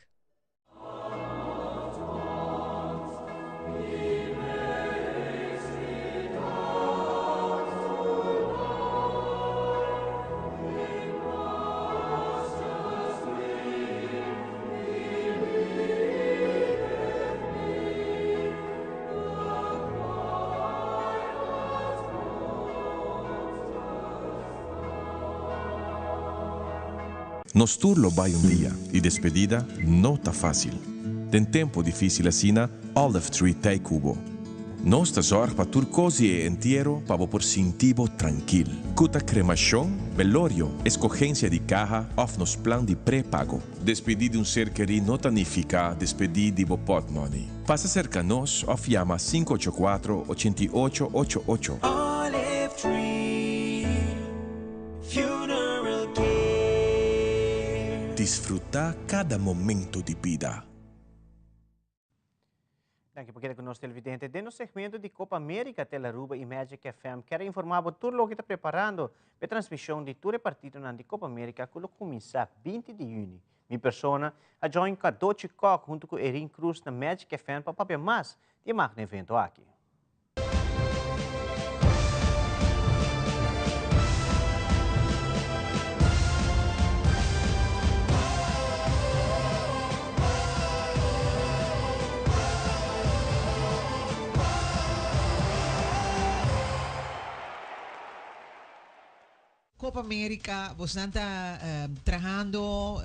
S20: Nos tur lo bai un dia y despedida no ta facil. Den tempo dificil asina, Olive Tree t'ey cu bo. Nos ta zorg pa tur cos di e entiero pa bo por sinti bo trankil. Cu ta cremacion, velorio, escogencia di caha of nos plan di prepago. Despedi di un ser keri no ta nifica despedi di bo potmoney. Pasa cerca nos of yama 584 88 88.
S13: Olive Tree Funeral Care.
S20: Disfruta cada momento di bida.
S2: Danki pa keda ku nos televidente. Den nos segmento di Copa America, Telaruba y Magic FM kier a informa bo tur loke ta preparando pa e transmision di tur e partidonan di Copa America ku lo kuminsá 20 di yüni. Mi persona a join Cadochi Kock huntu ku Erin Cruz na Magic FM pa papia mas di e magno evento aki.
S21: Copa America, bosnan ta trahando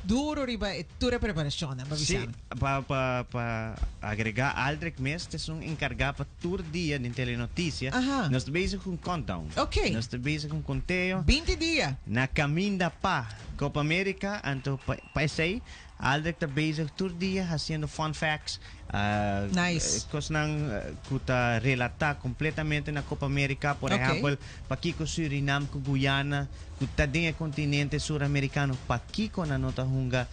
S21: duro riba e tur e preparacionnan, pa
S22: Sí,
S21: bisa.
S22: pa agrega Aldrich mes ta esun encarga pa tur dia den Telenoticia. Nos ta bezig cu un countdown. Nos ta bezig cu un conteo.
S21: 20 dia.
S22: Na caminda pa Copa America, anto pa esey Aldrich ta bezig tur dia haciendo fun facts,
S21: Nice.
S22: cosnan cu ta relata completamente na Copa America. Por ehempel, pakico Surinam cu Guyana, cu ta den e continente Sur-Americano, pakico nan no ta hunga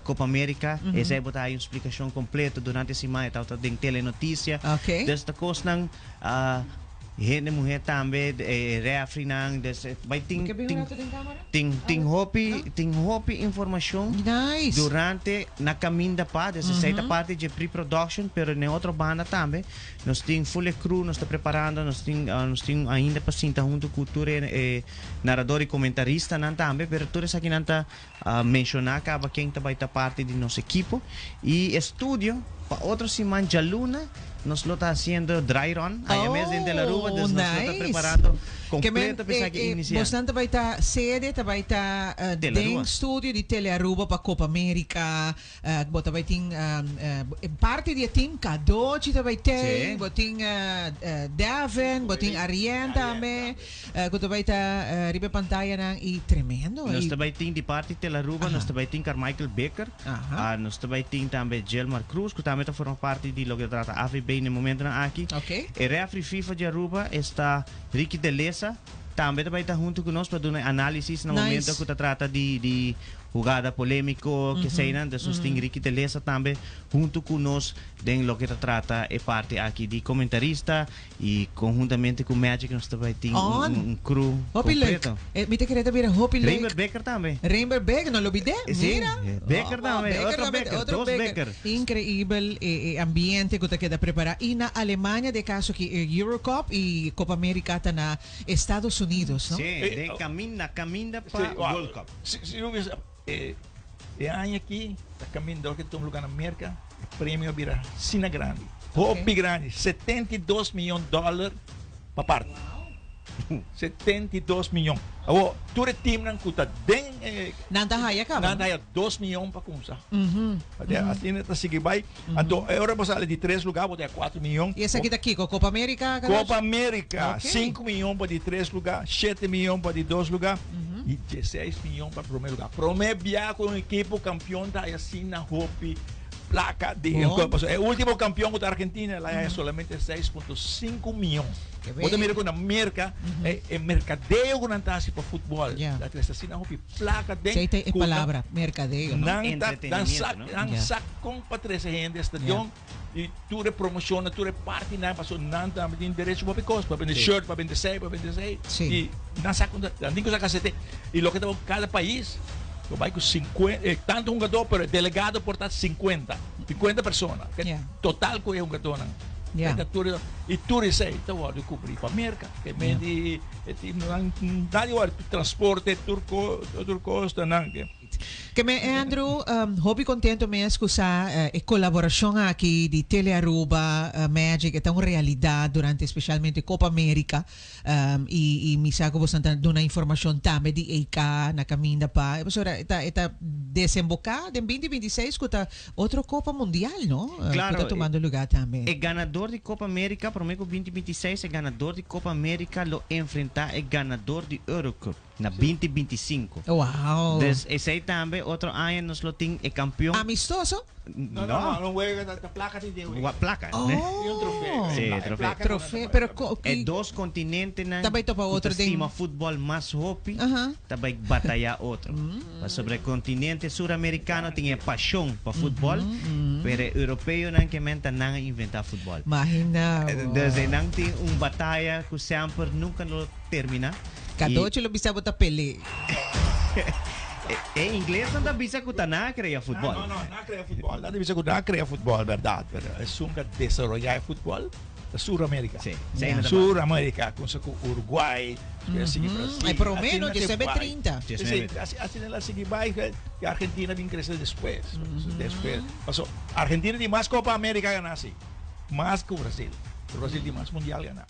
S22: Copa America? Esey bo ta haya un splicacion completo durante e siman, e tabata den Telenoticia. Dus ta cosnan Hende muher tambe, e refrinan, dus bai tin tin tin tin hopi tin hopi informacion durante na caminda pa, dus esey ta parti dje pre-production, pero den otro banda tambe nos tin full e crew, nos ta preparando, nos tin nos tin ainda pa sinta hunto cu tur e narador y comentaristanan tambe, pero tur esakinan ta menciona caba ken ta bai ta parti di nos ekipo y e studio pa otro siman djaluna nos lo ta haciendo dry run aya mes den Tel Aruba dus nos lo ta preparando completo pa esaki inicia.
S21: Bosnan ta bai ta sede ta bai ta den studio di Tele Aruba pa Copa America bo ta bai tin parti di e team Cadochi ta bai tey bo tin Devin bo tin Arien tambe. Cu ta bay ta riba e pantayanan y tremendo.
S22: Nos ta bay tin di parti Telaruba, nos ta bay tin Carmichael Bikker, nos ta bay tin tambe Gilmar Cruz cu tambe ta forma parti di loke ta trata AVB na e momentonan aki. E refri FIFA di Aruba esta Ricky De Leza tambe ta bay ta hunto cu nos pa duna e analisis na momento cu ta trata di hugada polemico, keseynan. Dus nos tin Ricky De Leza tambe hunto cu nos den loke ta trata e parti aki di comentarista. Y conhuntamente cu Magic nos ta bay tin un crew
S21: Hopi leuk.
S22: completo.
S21: Mi ta kere ta bira hopi leuk.
S22: Rainbow Becker tambe.
S21: Rainbow Becker, no lo bidé.
S22: Sí,
S21: Mira.
S22: Becker
S21: Oh,
S22: tambe,
S21: Becker
S22: otro
S21: tambe,
S22: Becker,
S21: otro
S22: dos
S21: Becker.
S22: Becker.
S21: Increibel e ambiente cu ta keda prepara. Y na Alemania de caso ki e Eurocup y Copa America ta na Estados Unidos, no?
S22: Sí, den caminda, caminda pa
S23: Sí, wak,
S22: World Cup.
S23: Si, si, e, e aña aki ta caminda dor ke tuma lugar na Merca. E premio a bira asina grandi, hopi grandi, 72 miyon dòler pa parti. 72 miyon. Awor, tur e teamnan ku ta den e.
S21: Nan ta haya kaba.
S23: Nan ta haya 2 miyon pa kumsa. Asina ta sigui bai. Anto, e ora bo sali di tres lugá, bo ta haya 4 miyon.
S21: I esaki ta kiko? Copa America, Carlos?
S23: Copa America, 5 miyon pa di tres lugá, 7 miyon pa di dos lugá i 16 miyon pa promé lugá. Promé bia ku un ekipo kampion ta haya asina hopi placa di
S21: Bon.
S23: Pasobra e ultimo campeon cu ta Argentina el a haya solamente 6.5 miyon.
S21: Ke
S23: Bo ta
S21: be.
S23: mira cu na Merca e mercadeo cu nan ta haci pa futbol ta trece asina hopi placa den
S21: Esey ta e
S23: cu nan
S21: palabra, mercadeo, no?
S23: nan ta nan
S22: Entretenimiento,
S23: sa
S22: no?
S23: nan sa con pa trece hende stadion y tur e promocionnan tur e partinan pasobra nan tambe tin derecho pa hopi cos pa bende shirt pa bende esey pa bende esey y nan sa con ta nan tin cu saca sete y loke ta cada pais Lo bai ku tantu hungadó, pero e delegado por ta 50, 50 persona. Total ku e hungadónan. I tur esei ta wòrdu kubrí pa Merka. Ke men di e timnan nadie wòrdu transporte tur tur kos ta nan.
S21: Ke men Andrew, hopi kontento mes ku sa e kolaborashon aki di Tele Aruba, Magic e ta un realidat durante spesialmente Copa America. I mi sa ku boso ta duna informashon tambe di EK na kaminda pa e pasobra e ta e ta desemboká den 2026 ku ta otro Kopa Mundial no ku ta tumando lugá tambe.
S22: E ganador di Kopa Amerika promé ku 2026 e ganador di Kopa Amerika lo enfrentá e ganador di Eurocup na 2025.
S21: Wow.
S22: Dus esei tambe otro aña nos lo tin e kampion.
S21: Amistoso?
S23: No, no, no, no wega, ta placa tin den wega.
S22: Placa.
S21: Oh.
S23: Y un trofeo.
S22: Sí,
S23: E
S22: trofeo.
S23: placa
S21: Trofeo, pero co,
S22: E dos continentenan
S21: Ta bai topa
S22: cu
S21: otro
S22: ta
S21: den
S22: stima futbol mas hopi ta bai bataya otro. Pasobra e continente suramericano tin e pasion pa futbol, pero e europeonan ke men ta nan a inventa futbol.
S21: Imagina bo.
S22: Dus e nan tin un bataya cu semper nunca lo termina.
S21: Cadochi lo bisa bo ta pele.
S22: E inglesnan ta bisa cu ta nan a crea futbol.
S23: No, no, nan a crea futbol. Nan ta bisa cu nan a crea futbol, berdad. Pero esun cu a desaroya e futbol ta Sur America.
S22: Sí, sí, nan ta
S23: Sur America, cuminsa cu Uruguay, despues a sigui Brasil.
S21: Ay, por lo menos,
S23: Asina
S21: diecinueve
S23: bay.
S21: trinta.
S23: Sí, sí, asina el a sigui bay, y Argentina bin crece despues. Despues. Paso, Argentina tin mas Copa America gana, sí. Mas cu Brasil. Pero Brasil tin mas mundial gana.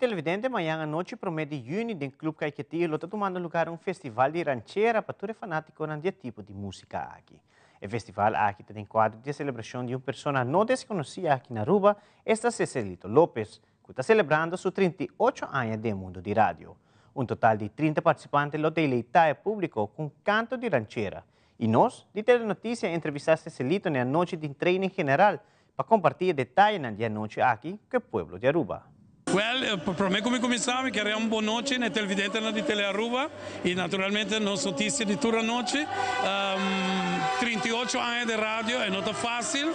S2: Televidente, mañan anochi prome di juni den Club Caiquetio lo ta tumando lugar un festival di ranchera pa tur e fanaticonan di e tipo di musica aki. E festival aki ta den cuadro di e celebracion di un persona no desconoci aki na Aruba, esta Cecelito Lopez, cu ta celebrando su 38 aña den e mundo di radio. Un total di 30 participante lo deleita e publico cu un canto di ranchera. Y nos, di Telenoticia, a entrevista Cecelito na e anochi di training general pa comparti e detayenan di e anochi aki cu e pueblo di Aruba.
S1: Wel, prome cu mi cuminsa, mi kere un bon nochi na e televidentenan di Telearuba y naturalmente nos noticia di tur anochi. 38 aña den radio, e no ta facil.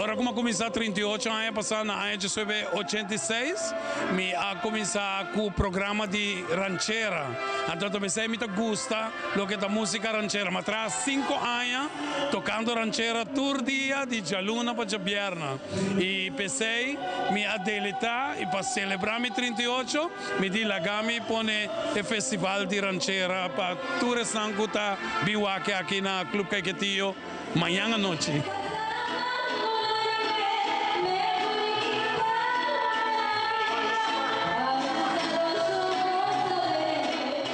S1: Ora cu mi a cuminsa 38 aña pasa na aña diesnuebe ochenta i seis, mi a cuminsa cu programa di ranchera. Anto ta besey mi ta gusta loke ta musica ranchera. Mi a traha cinco aña tocando ranchera tur dia di djaluna pa djabierna. Y p'esey mi a delita y pa celebra mi 38 mi di laga mi pone e festival di ranchera pa tur esnan cu ta bin wak aki na Club Caiquetio mañan anochi.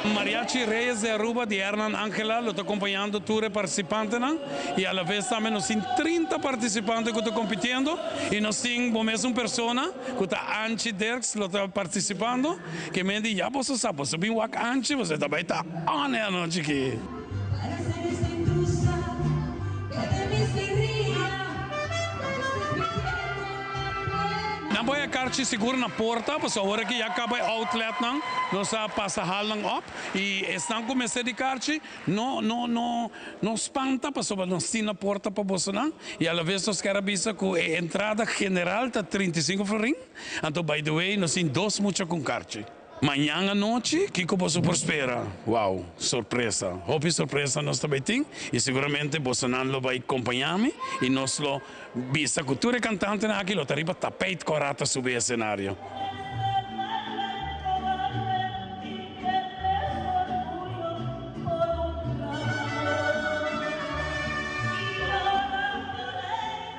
S1: Mariachi Reyes de Aruba di Hernan Angela lo ta acompañando tur e participantenan. Y a la vez tambe nos tin 30 participante cu ta compitiendo y nos tin bo mes un persona cu ta Anchi Dirks lo ta participando ke men di ya boso sa boso bin wak Anchi boso ta bay ta on e anochi aki. Nan por haya karchi sigur na porta pasobra awor aki ya caba e outletnan nos a pasa hal nan op y esnan cu mester di karchi No, no, no, no spanta pasobra nos tin na porta pa bosonan y alaves nos kier a bisa cu e entrada general ta 35 florin, anto by the way nos tin dos mucha cu un karchi. Mañan anochi kico boso por spera? Wow, sorpresa, hopi sorpresa nos ta bay tin y seguramente bosonan lo bay compaña mi y nos lo bisa cu tur e cantantenan aki lo ta riba tapijt cora ta subi e escenario.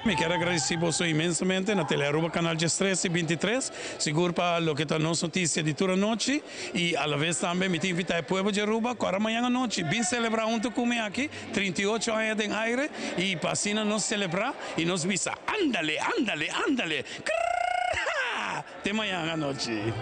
S1: Mi kier agradeci boso inmensamente na Telearuba Canal 13 y 23, sigur pa loke ta nos noticia di tur anochi y alavez tambe mi ta invita e pueblo di Aruba cu ora mañan anochi bin celebra hunto cu mi aki 38 aña den aire y pa asina nos celebra y nos bisa andale, andale, andale, krrrrha! Te mañan anochi.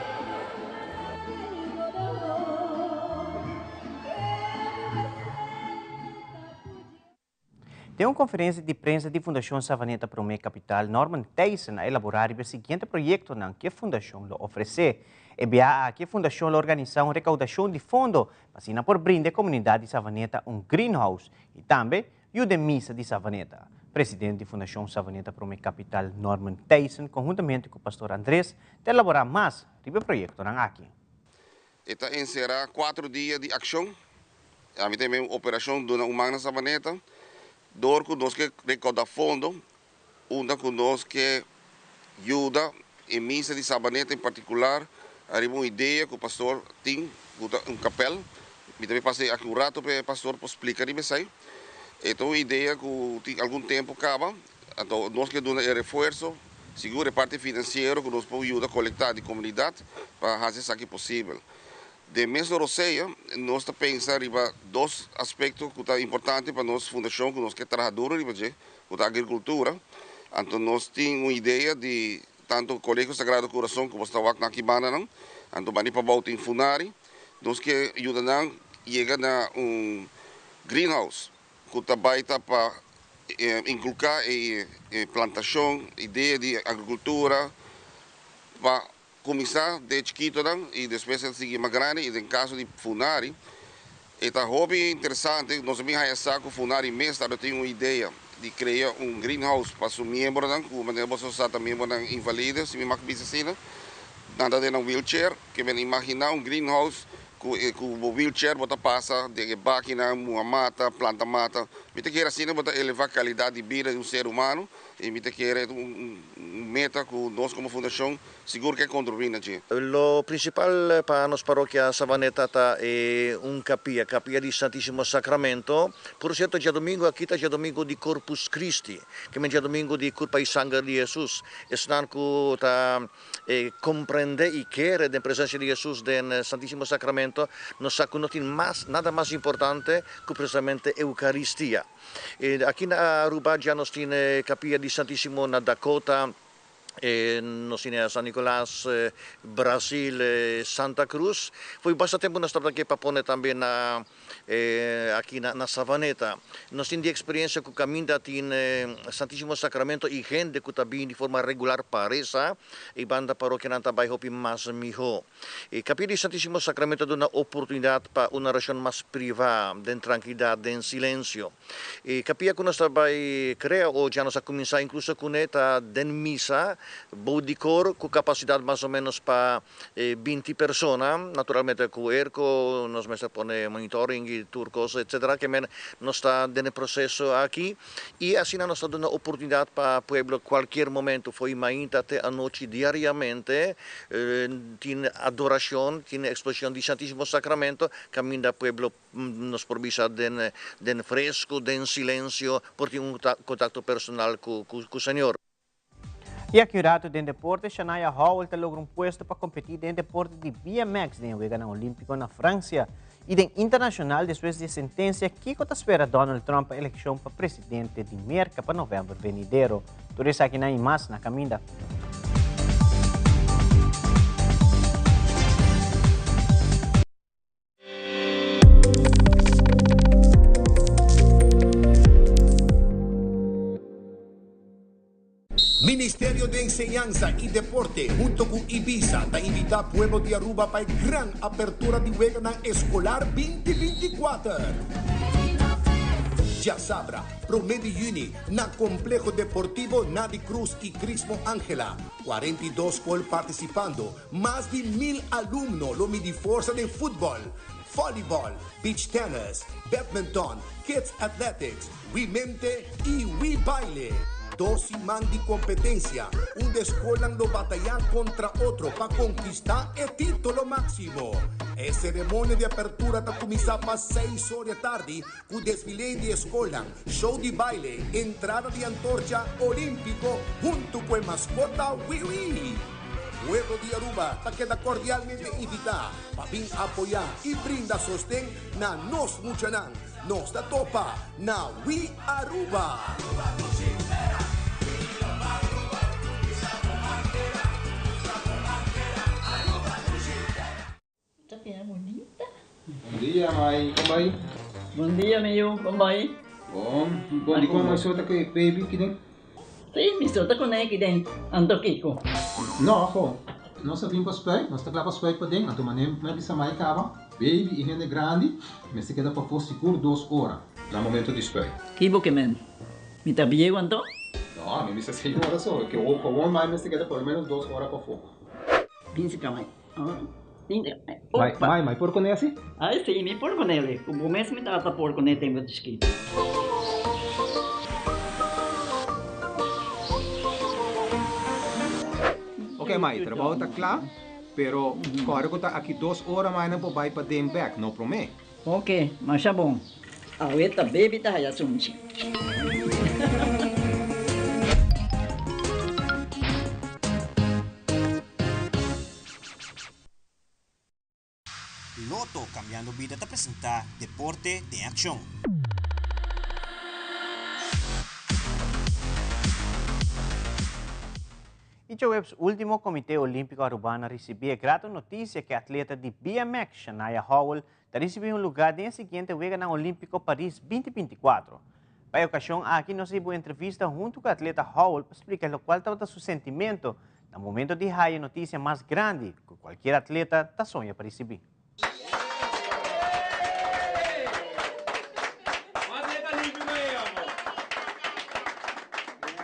S2: Den un konferensia di prensa di Fundashon Savaneta Promé Kapital, Norman Thijssen a elaborá riba e siguiente proyektonan ku e fundashon lo ofresé. E biaha aki e fundashon lo organisá un rekaudashon di fondo pa asina por brinda e komunidat di Savaneta un greenhouse i tambe yuda e misa di Savaneta. Presidente di Fundashon Savaneta Promé Kapital, Norman Thijssen konhuntamente ku Pastor Andres ta elaborá mas riba e proyektonan aki.
S4: E ta enserá kuatro dia di akshon. Ami ta un operashon duna un man na Sabaneta. Dor ku nos ke rekoudá fondo, unda ku nos ke yuda e misa di Sabaneta en partikular ariba un idea ku pastor tin ku ta un kapèl. Mi ta bin pasa aki un rato pa e pastor por splika riba esei. E ta un idea ku tin algun tempu kaba, anto nos ke duna e refuerso, sigur e parti finansiero ku nos por yuda kolektá di komunidat pa hasi esaki posibel. Den mes Rosea nos ta pensa riba dos aspekto ku ta importante pa nos fundashon ku nos ke traha duro riba dje, ku ta agrikultura. Anto nos tin un idea di tantu Kolegio Sagrado Kurason ku bo sta wak na aki bandanan, anto bani pabou tin Funari. Nos ke yuda nan yega na un greenhouse ku ta bai ta pa inkulká e plantashon, idea di agrikultura pa Kuminsá den chikitonan i despues el sigui mas grandi i den kaso di Funari e ta hopi interesante, nos a bin haña sa ku Funari mes tabata tin un idea di krea un greenhouse pa su miembronan ku manera boso sa ta miembronan invalide si mi mag bisa asina, nan ta den nan wheelchair, ke men imaginá un greenhouse. Ku e ku bo wheelchair bo ta pasa den e bakinan, muha mata, planta mata. Mi ta kere asina bo ta eleva kalidat di bida di un ser humano i mi ta kere un meta ku nos komo fundashon sigur ke kontribuí na dje.
S5: Lo principal pa nos parokia Savaneta ta e un capilla, Capilla di Santisimo Sacramento. Por cierto djadomingo aki ta djadomingo di Corpus Christi, ke men djadomingo di Curpa y Sanger di Jesus. Esnan cu ta E comprende y kere den presencia di Jesus den Santisimo Sacramento, nos sa cu no tin mas, nada mas importante cu precisamente Eucaristia. E aki na Aruba ya nos tin e Capilla di Santisimo na Dakota, e nos tin e San Nicolas, Brasil, Santa Cruz. Fo'i basta tempo nos tabata ke pa pone tambe na Aki na Savaneta nos tin di experiencia cu caminda tin Santisimo Sacramento y hende cu ta bini di forma regular pa reza y banda parokianan ta bay hopi mas miho. E Capilla di Santisimo Sacramento a duna oportunidad pa un oracion mas priva, den trankilidad, den silencio. E capilla cu nos ta bay crea o ya nos a cuminsa incluso cune ta den misa bou di cor cu capacidad mas o menos pa 20 persona, naturalmente cu airco, nos mester pone monitoring y tur cos etc. Ke men nos ta den e proceso aki y asina nos ta duna oportunidad pa pueblo cualkier momento fo'i mainta te anochi diariamente tin adoracion, tin exposicion di Santisimo Sacramento caminda pueblo nos por bisa den den fresco, den silencio por tin un contacto personal cu cu Señor.
S2: I aki un ratu den deporte, Shanaya Howell ta logra un puesto pa kompetí den deporte di BMX den e Weganan Olímpiko na Fransia. I den internashonal, despues di e sentensia, kiko ta spera Donald Trump pa elekshon pa presidente di Merka pa novèmber venidero? Tur esakinan i mas na kaminda.
S6: Ministerio di Enseñansa y Deporte hunto cu Ibisa ta invita pueblo di Aruba pa e gran apertura di weganan escolar 2024. Djasabra, prome di juni, na Complejo Deportivo Nadi Cruz y Crismo Angela, 42 scol participando Mas di mil alumno lo midi forsa den futbòl, vòlibòl, beach tennis, badminton, kids athletics, Wii Mente i Wii Baile. Dos siman di kompetensia unda e skolnan lo batayá kontra otro pa konkistá e título máksimo. E seremonia di apertura ta kuminsá pa seis or di atardi ku desfile di e skolnan, show di baile, entrada di antorcha olímpiko huntu ku e maskota Wii Wii. Pueblo di Aruba ta keda cordialmente invita pa bin apoya y brinda sosten na nos muchanan. Nos ta topa na We Aruba!
S7: Ta bira bunita.
S24: Bon dia mai, kon bai?
S7: Bon dia mi yu, kon bai?
S24: Bon, bon di kon mai so ta ku e baby kiden?
S7: Si, mi so ta kuné kiden, anto kiko?
S24: No, ho, nos a bin pa spuit, nos ta kla pa spuit paden, anto manera mi a bisa mai kaba, baby i hende grandi mester keda pafó sigur dos ora na momento di spuit.
S7: Ki bo ke men? Mi ta bieu anto?
S24: No, mi bisa señora so, ke awor mai mester keda por lo menos dos ora pafó.
S7: Bin si ka mai.
S24: Mai, mai, mai por kuné asi?
S7: Ai si, mi por kuné. Ku bo mes mi tata por kuné tempu di chikito.
S24: Ok mai, trabou ta kla, pero kòrda ku ta aki dos ora mai nan por bai paden bèk, no promé.
S7: Ok, masha bon. Awe ta baby ta haya sunchi.
S2: Lotto Cambiando Bida ta presenta Deporte den Accion. Y djaweps ultimo Comite Olimpico Arubano a ricibi e grato noticia cu e atleta di BMX Shanaya Howell ta ricibi un lugar den e siguiente Weganan Olimpico Paris 2024. Pa e ocasion aki nos a hiba un entrevista hunto cu atleta Howell pa splica locual tabata su sentimento na momento di haya e noticia mas grandi cu cualkier atleta ta soña pa ricibi.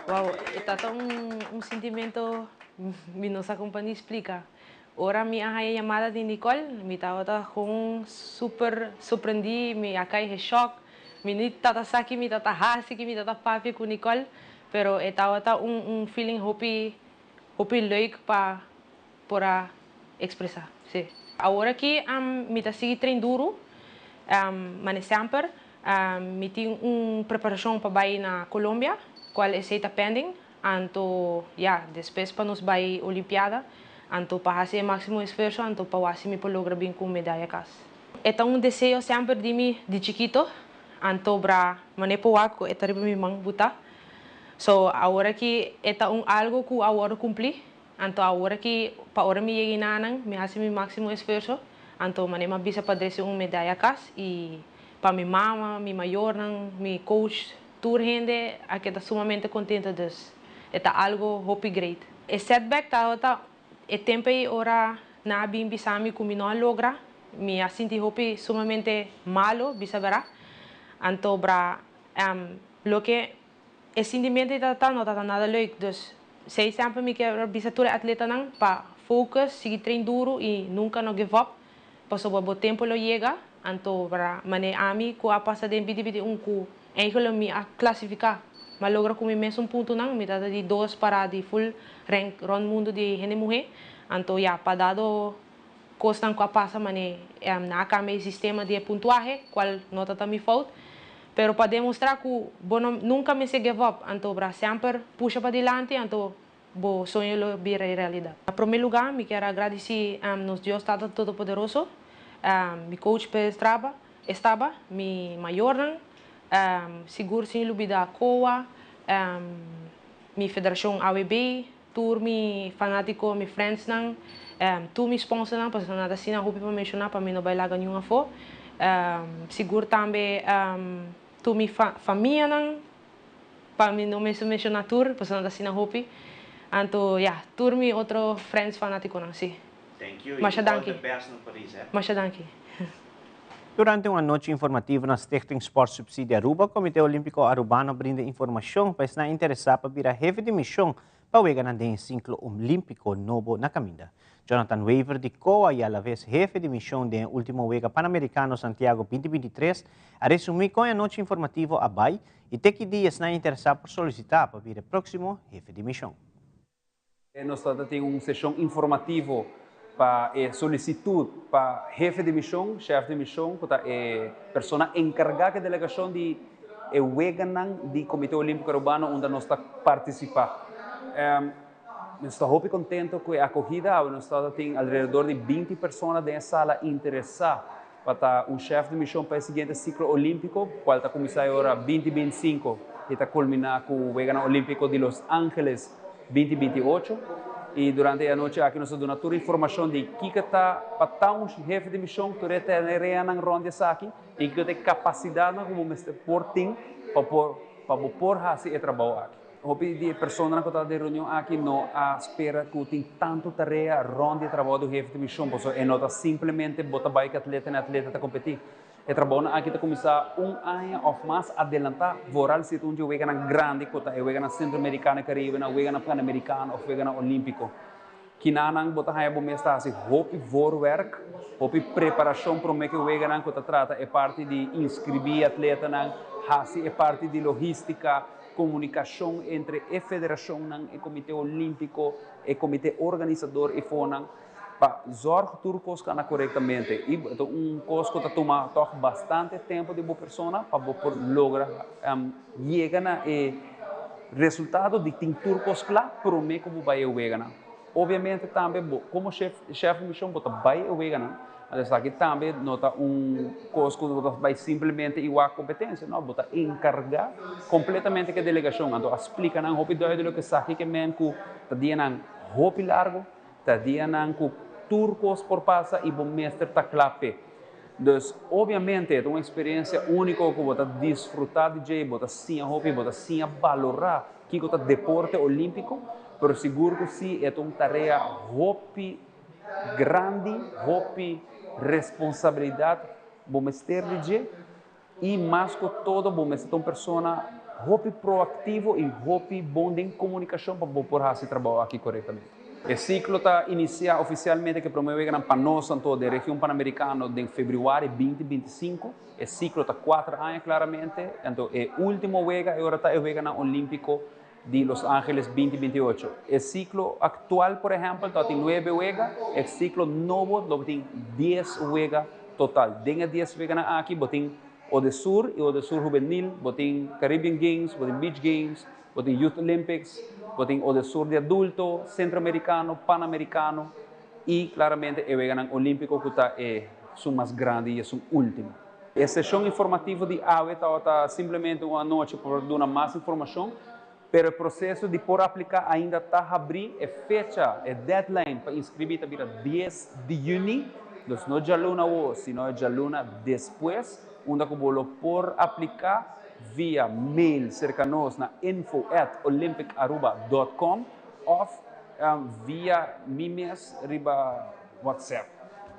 S25: Wow, e ta ta un un sentimento mi no sa con pa ni splica.
S3: Ora mi a haya yamada di Nicole, mi tabata gewoon super sorprendi, mi a cay shock, mi ni tata sa ki mi tata hasi, ki mi tata papia cu Nicole, pero e tabata un feeling hopi hopi leuk pa por a expresa, si. Awor aki mi ta sigui train duro, mane semper, mi tin un preparacion pa bay na Colombia, cual esey ta pending. Anto ya, despues pa nos bai Olimpiada, anto pa hasi e máksimo esfuerso, anto pa wak si mi por logra bin ku un medaya kas. E ta un deseo semper di mi di chikito, anto bra manera por wak ku e ta riba mi man butá. So, awor aki e ta un algu ku a wòrdu kumplí, anto awor aki pa ora mi yega enanan mi hasi mi máksimo esfuerso, anto manera mi a bisa pa drese un medaya kas i pa mi mama, mi mayornan, mi coach, Tur hende a keda sumamente contento dus e ta algo hopi great. E setback tabata e tempo ei ora nan a bin bisa mi cu mi no a logra, mi a sinti hopi sumamente malo bisa bera. Anto bra loke e sintimento ei tabata no tabata nada leuk dus sei semper mi kier bisa tur e atletanan pa focus, sigui train duro y nunca no give up pasobra bo tempo lo yega. Anto bra mane ami cu a pasa den bidi bidi un cu Eigenlijk mi a clasifica, m'a logra cu mi mesun puntonan, mi ta di dos para di full rank rond mundo di hende muhe, anto ya pa dado cosnan cu a pasa mane nan a cambia e sistema di e puntuahe, cual no ta ta mi fout, pero pa demostra cu bo no nunca mester give up, anto bra semper pusha padilanti, anto bo soño lo bira e realidad. Na prome lugar mi kier a gradici nos Dios Tata Todopoderoso, mi coach Perez Traba, Estaba mi mayornan, sigur sin lubida COA, mi federacion AWB, tur mi fanatico, mi friendsnan, tur mi sponsornan, pasobra nan ta asina hopi pa menciona pa mi no bay laga niun afo. Sigur tambe tur mi famianan, pa mi no mester menciona tur, pasobra nan ta asina hopi. Anto ya, tur mi otro friends fanaticonan, si.
S2: Thank you y
S3: Masha
S2: all
S3: danki.
S2: the best na Paris, eh.
S3: Masha danki.
S2: Durante un anochi informativo na Stichting Sport Subsidie Aruba, Comité Olimpico Arubano a brinda informacion pa esnan interesa pa bira hefe di mision pa weganan den e Cinclo Olimpico nobo na caminda. Jonathan Wever di COA y alaves hefe di mision den e ultimo Wega Panamericano Santiago 2023 a resumi con e anochi informativo a bay y te ki dia esnan interesa por solicita pa bira e proximo hefe di mision.
S8: Nos ta tin un seshon informativo pa e solisitut pa hefe di mishon, chef di mishon, ku ta e persona enkargá ku e delegashon di e weganan di Komité Olímpiko Arubano unda nos ta partisipá. Nos ta hopi kontento ku e akohida. Awe nos ta tin alrededor di 20 persona den e sala interesá pa ta un chef di mishon pa e siguiente siklo olímpiko, kual ta kuminsá e ora 2025 i ta kulminá ku Weganan Olímpiko di Los Angeles 2028. I durante e anochi aki nos ta duna tur informashon di kiko ta pa ta un hefe di mishon, tur e tareanan rònt di esaki i kiko ta e kapasidatnan ku bo mester por tin pa por pa bo por hasi e trabou aki. Hopi di e personanan ku tabata den e reunion aki no a spera ku tin tantu tarea rònt di e trabou di un hefe di mishon, pasobra e no ta simplemente bo ta bai ku atleta i atleta ta kompetí. E trabounan aki ta kuminsá un aña òf mas adelantá, vooral si ta un dje weganan grandi ku ta e weganan Sentroamerikano i Karibe, nan weganan Panamerikano òf weganan Olímpiko. Kinanan bo ta haña bo mes ta hasi hopi voorwerk, hopi preparashon promé ku e weganan ku ta trata e parti di inskribí atletanan, hasi e parti di logístika, komunikashon entre e federashonnan, e Komité Olímpiko, e komité organisador i fonan. Pa zorg tur kos kana korektamente i ta un kos ku ta tuma tòg bastante tempu di bo persona pa bo por logra yega na e resultado di tin tur kos kla promé ku bo bai e weganan. Obviamente tambe bo komo shef shef di mishon bo ta bai e weganan, anto esaki tambe no ta un kos ku bo ta bai simplemente i wak kompetensia, no, bo ta enkargá kompletamente ku e delegashon. Anto a splika nan hopi duidelik esaki ke men ku ta dianan hopi largu. Ta dianan ku tur kos por pasa i bo mester ta kla p'e. Dus, obviamente e ta un eksperensia úniko ku bo ta disfrutá di dje, bo ta siña hopi, bo ta siña balorá kiko ta deporte olímpiko, pero sigur ku sí e ta un tarea hopi grandi, hopi responsabilidat bo mester di dje. I mas ku todo bo mester ta un persona hopi proaktivo i hopi bon den komunikashon pa bo por hasi trabou aki korektamente. E ciclo ta inicia oficialmente cu e prome weganan pa nos anto den region Panamericano den februari 2025. E ciclo ta cuater aña claramente, anto e ultimo wega e ora ta e weganan Olimpico di Los Angeles 2028. E ciclo actual por ehempel ta tin nuebe wega, e ciclo nobo lo tin dies wega total. Den e dies weganan aki bo tin Odesur y Odesur Juvenil, bo tin Caribbean Games, bo tin Beach Games, bo tin Youth Olympics, bo tin Odesur di adulto, Centroamericano, Panamericano y claramente e weganan Olimpico cu ta esun mas grandi y esun ultimo. E sesion informativo di awe tabata simplemente un anochi pa por duna mas informacion, pero e proceso di por aplica ainda ta habri. E fecha, e deadline pa inscribi ta bira dies di juni, dus no djaluna awo, sino e djaluna despues, unda cu bo lo por aplica via mail cerca nos na info at olympicaruba dot com of via mi mes riba WhatsApp.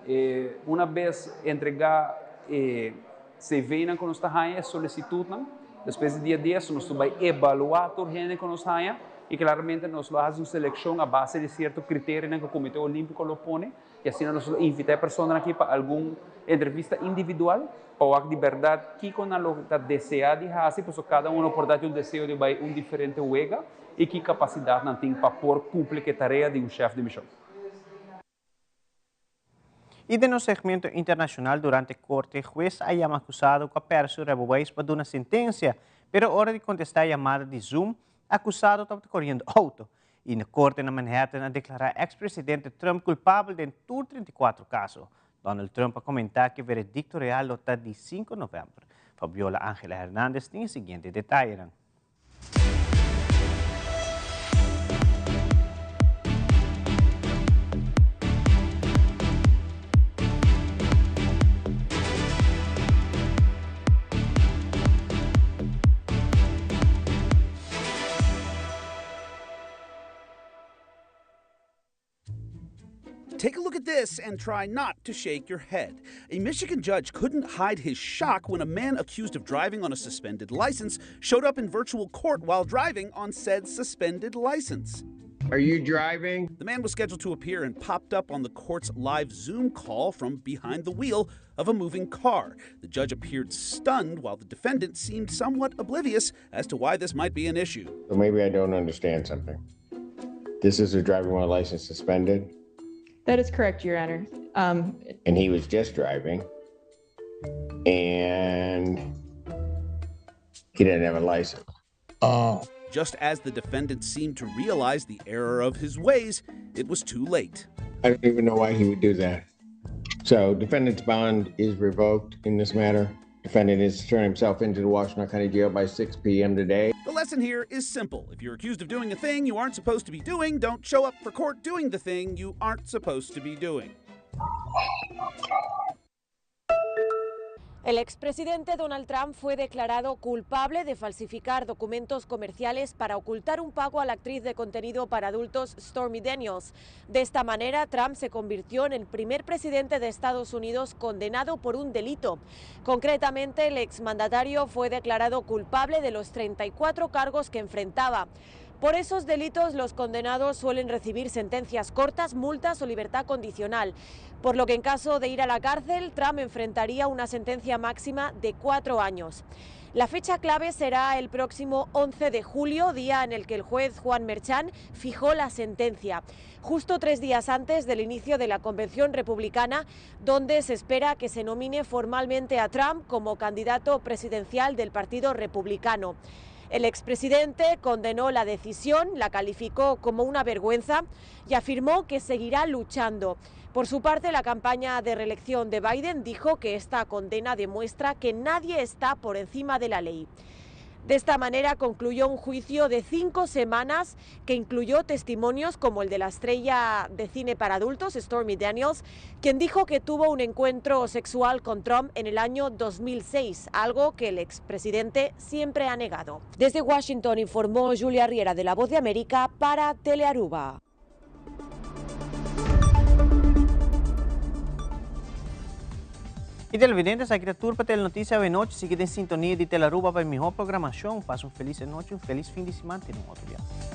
S8: E una bes entregá e CV-nan ku nos ta haña, e solisitutnan, despues di dia dies nos ta bai evaluá tur hende ku nos haña i klaramente nos lo hasi un selekshon a base di sierto kriterionan ku Komité Olímpiko lo pone i asina nos lo invitá e personanan aki pa algun entrevista individual pa wak di bèrdat kiko nan lo ta deseá di hasi pasobra kada uno por ta tin un deseo di bai un diferente wega i ki kapasidat nan tin pa por kumpli ku e tarea di un shèf di mishon.
S2: Y den nos segmento internacional durante corte, hues a yama acusado cu a perde su rijbewijs pa duna sentencia, pero ora di contesta e yamada di Zoom, acusado tabata coriendo auto. Y na corte na Manhattan a declara ex-presidente Trump culpabel den tur 34 caso. Donald Trump a comenta cu e veredicto real lo ta di 5 november. Fabiola Angela Hernandez tin e siguiente detayenan.
S9: Take a look at this and try not to shake your head. A Michigan judge couldn't hide his shock when a man accused of driving on a suspended license showed up in virtual court while driving on said suspended license.
S10: Are you driving?
S9: The man was scheduled to appear and popped up on the court's live Zoom call from behind the wheel of a moving car. The judge appeared stunned while the defendant seemed somewhat oblivious as to why this might be an issue.
S10: So maybe I don't understand something. This is a driving while license suspended?
S11: That is correct, Your Honor. Um,
S10: and he was just driving. And he didn't have a license.
S9: Oh. Just as the defendant seemed to realize the error of his ways, it was too late.
S10: I don't even know why he would do that. So, defendant's bond is revoked in this matter. Defendant is to turn himself into the Washtenaw County Jail by 6 p.m. today.
S9: The lesson here is simple. If you're accused of doing a thing you aren't supposed to be doing, don't show up for court doing the thing you aren't supposed to be doing.
S14: El expresidente Donald Trump fue declarado culpable de falsificar documentos comerciales para ocultar un pago a la actriz de contenido para adultos Stormy Daniels. De esta manera, Trump se convirtió en el primer presidente de Estados Unidos condenado por un delito. Concretamente, el exmandatario fue declarado culpable de los 34 cargos que enfrentaba. Por esos delitos, los condenados suelen recibir sentencias cortas, multas o libertad condicional. Por lo que en caso de ir a la cárcel, Trump enfrentaría una sentencia máxima de cuatro años. La fecha clave será el próximo 11 de julio, día en el que el juez Juan Merchán fijó la sentencia, justo tres días antes del inicio de la Convención Republicana, donde se espera que se nomine formalmente a Trump como candidato presidencial del Partido Republicano. El expresidente condenó la decisión, la calificó como una vergüenza y afirmó que seguirá luchando. Por su parte, la campaña de reelección de Biden dijo que esta condena demuestra que nadie está por encima de la ley. De esta manera concluyó un juicio de cinco semanas que incluyó testimonios como el de la estrella de cine para adultos, Stormy Daniels, quien dijo que tuvo un encuentro sexual con Trump en el año 2006, algo que el expresidente siempre ha negado. Desde Washington informó Julia Riera de La Voz de América para Telearuba.
S2: Y televidentes, aki ta tur pa Telenoticia awe nochi. Sigui den sintonia di Telearuba pa e miho programacion. Pasa un feliz nochi, un feliz fin di siman. Te un otro biaha.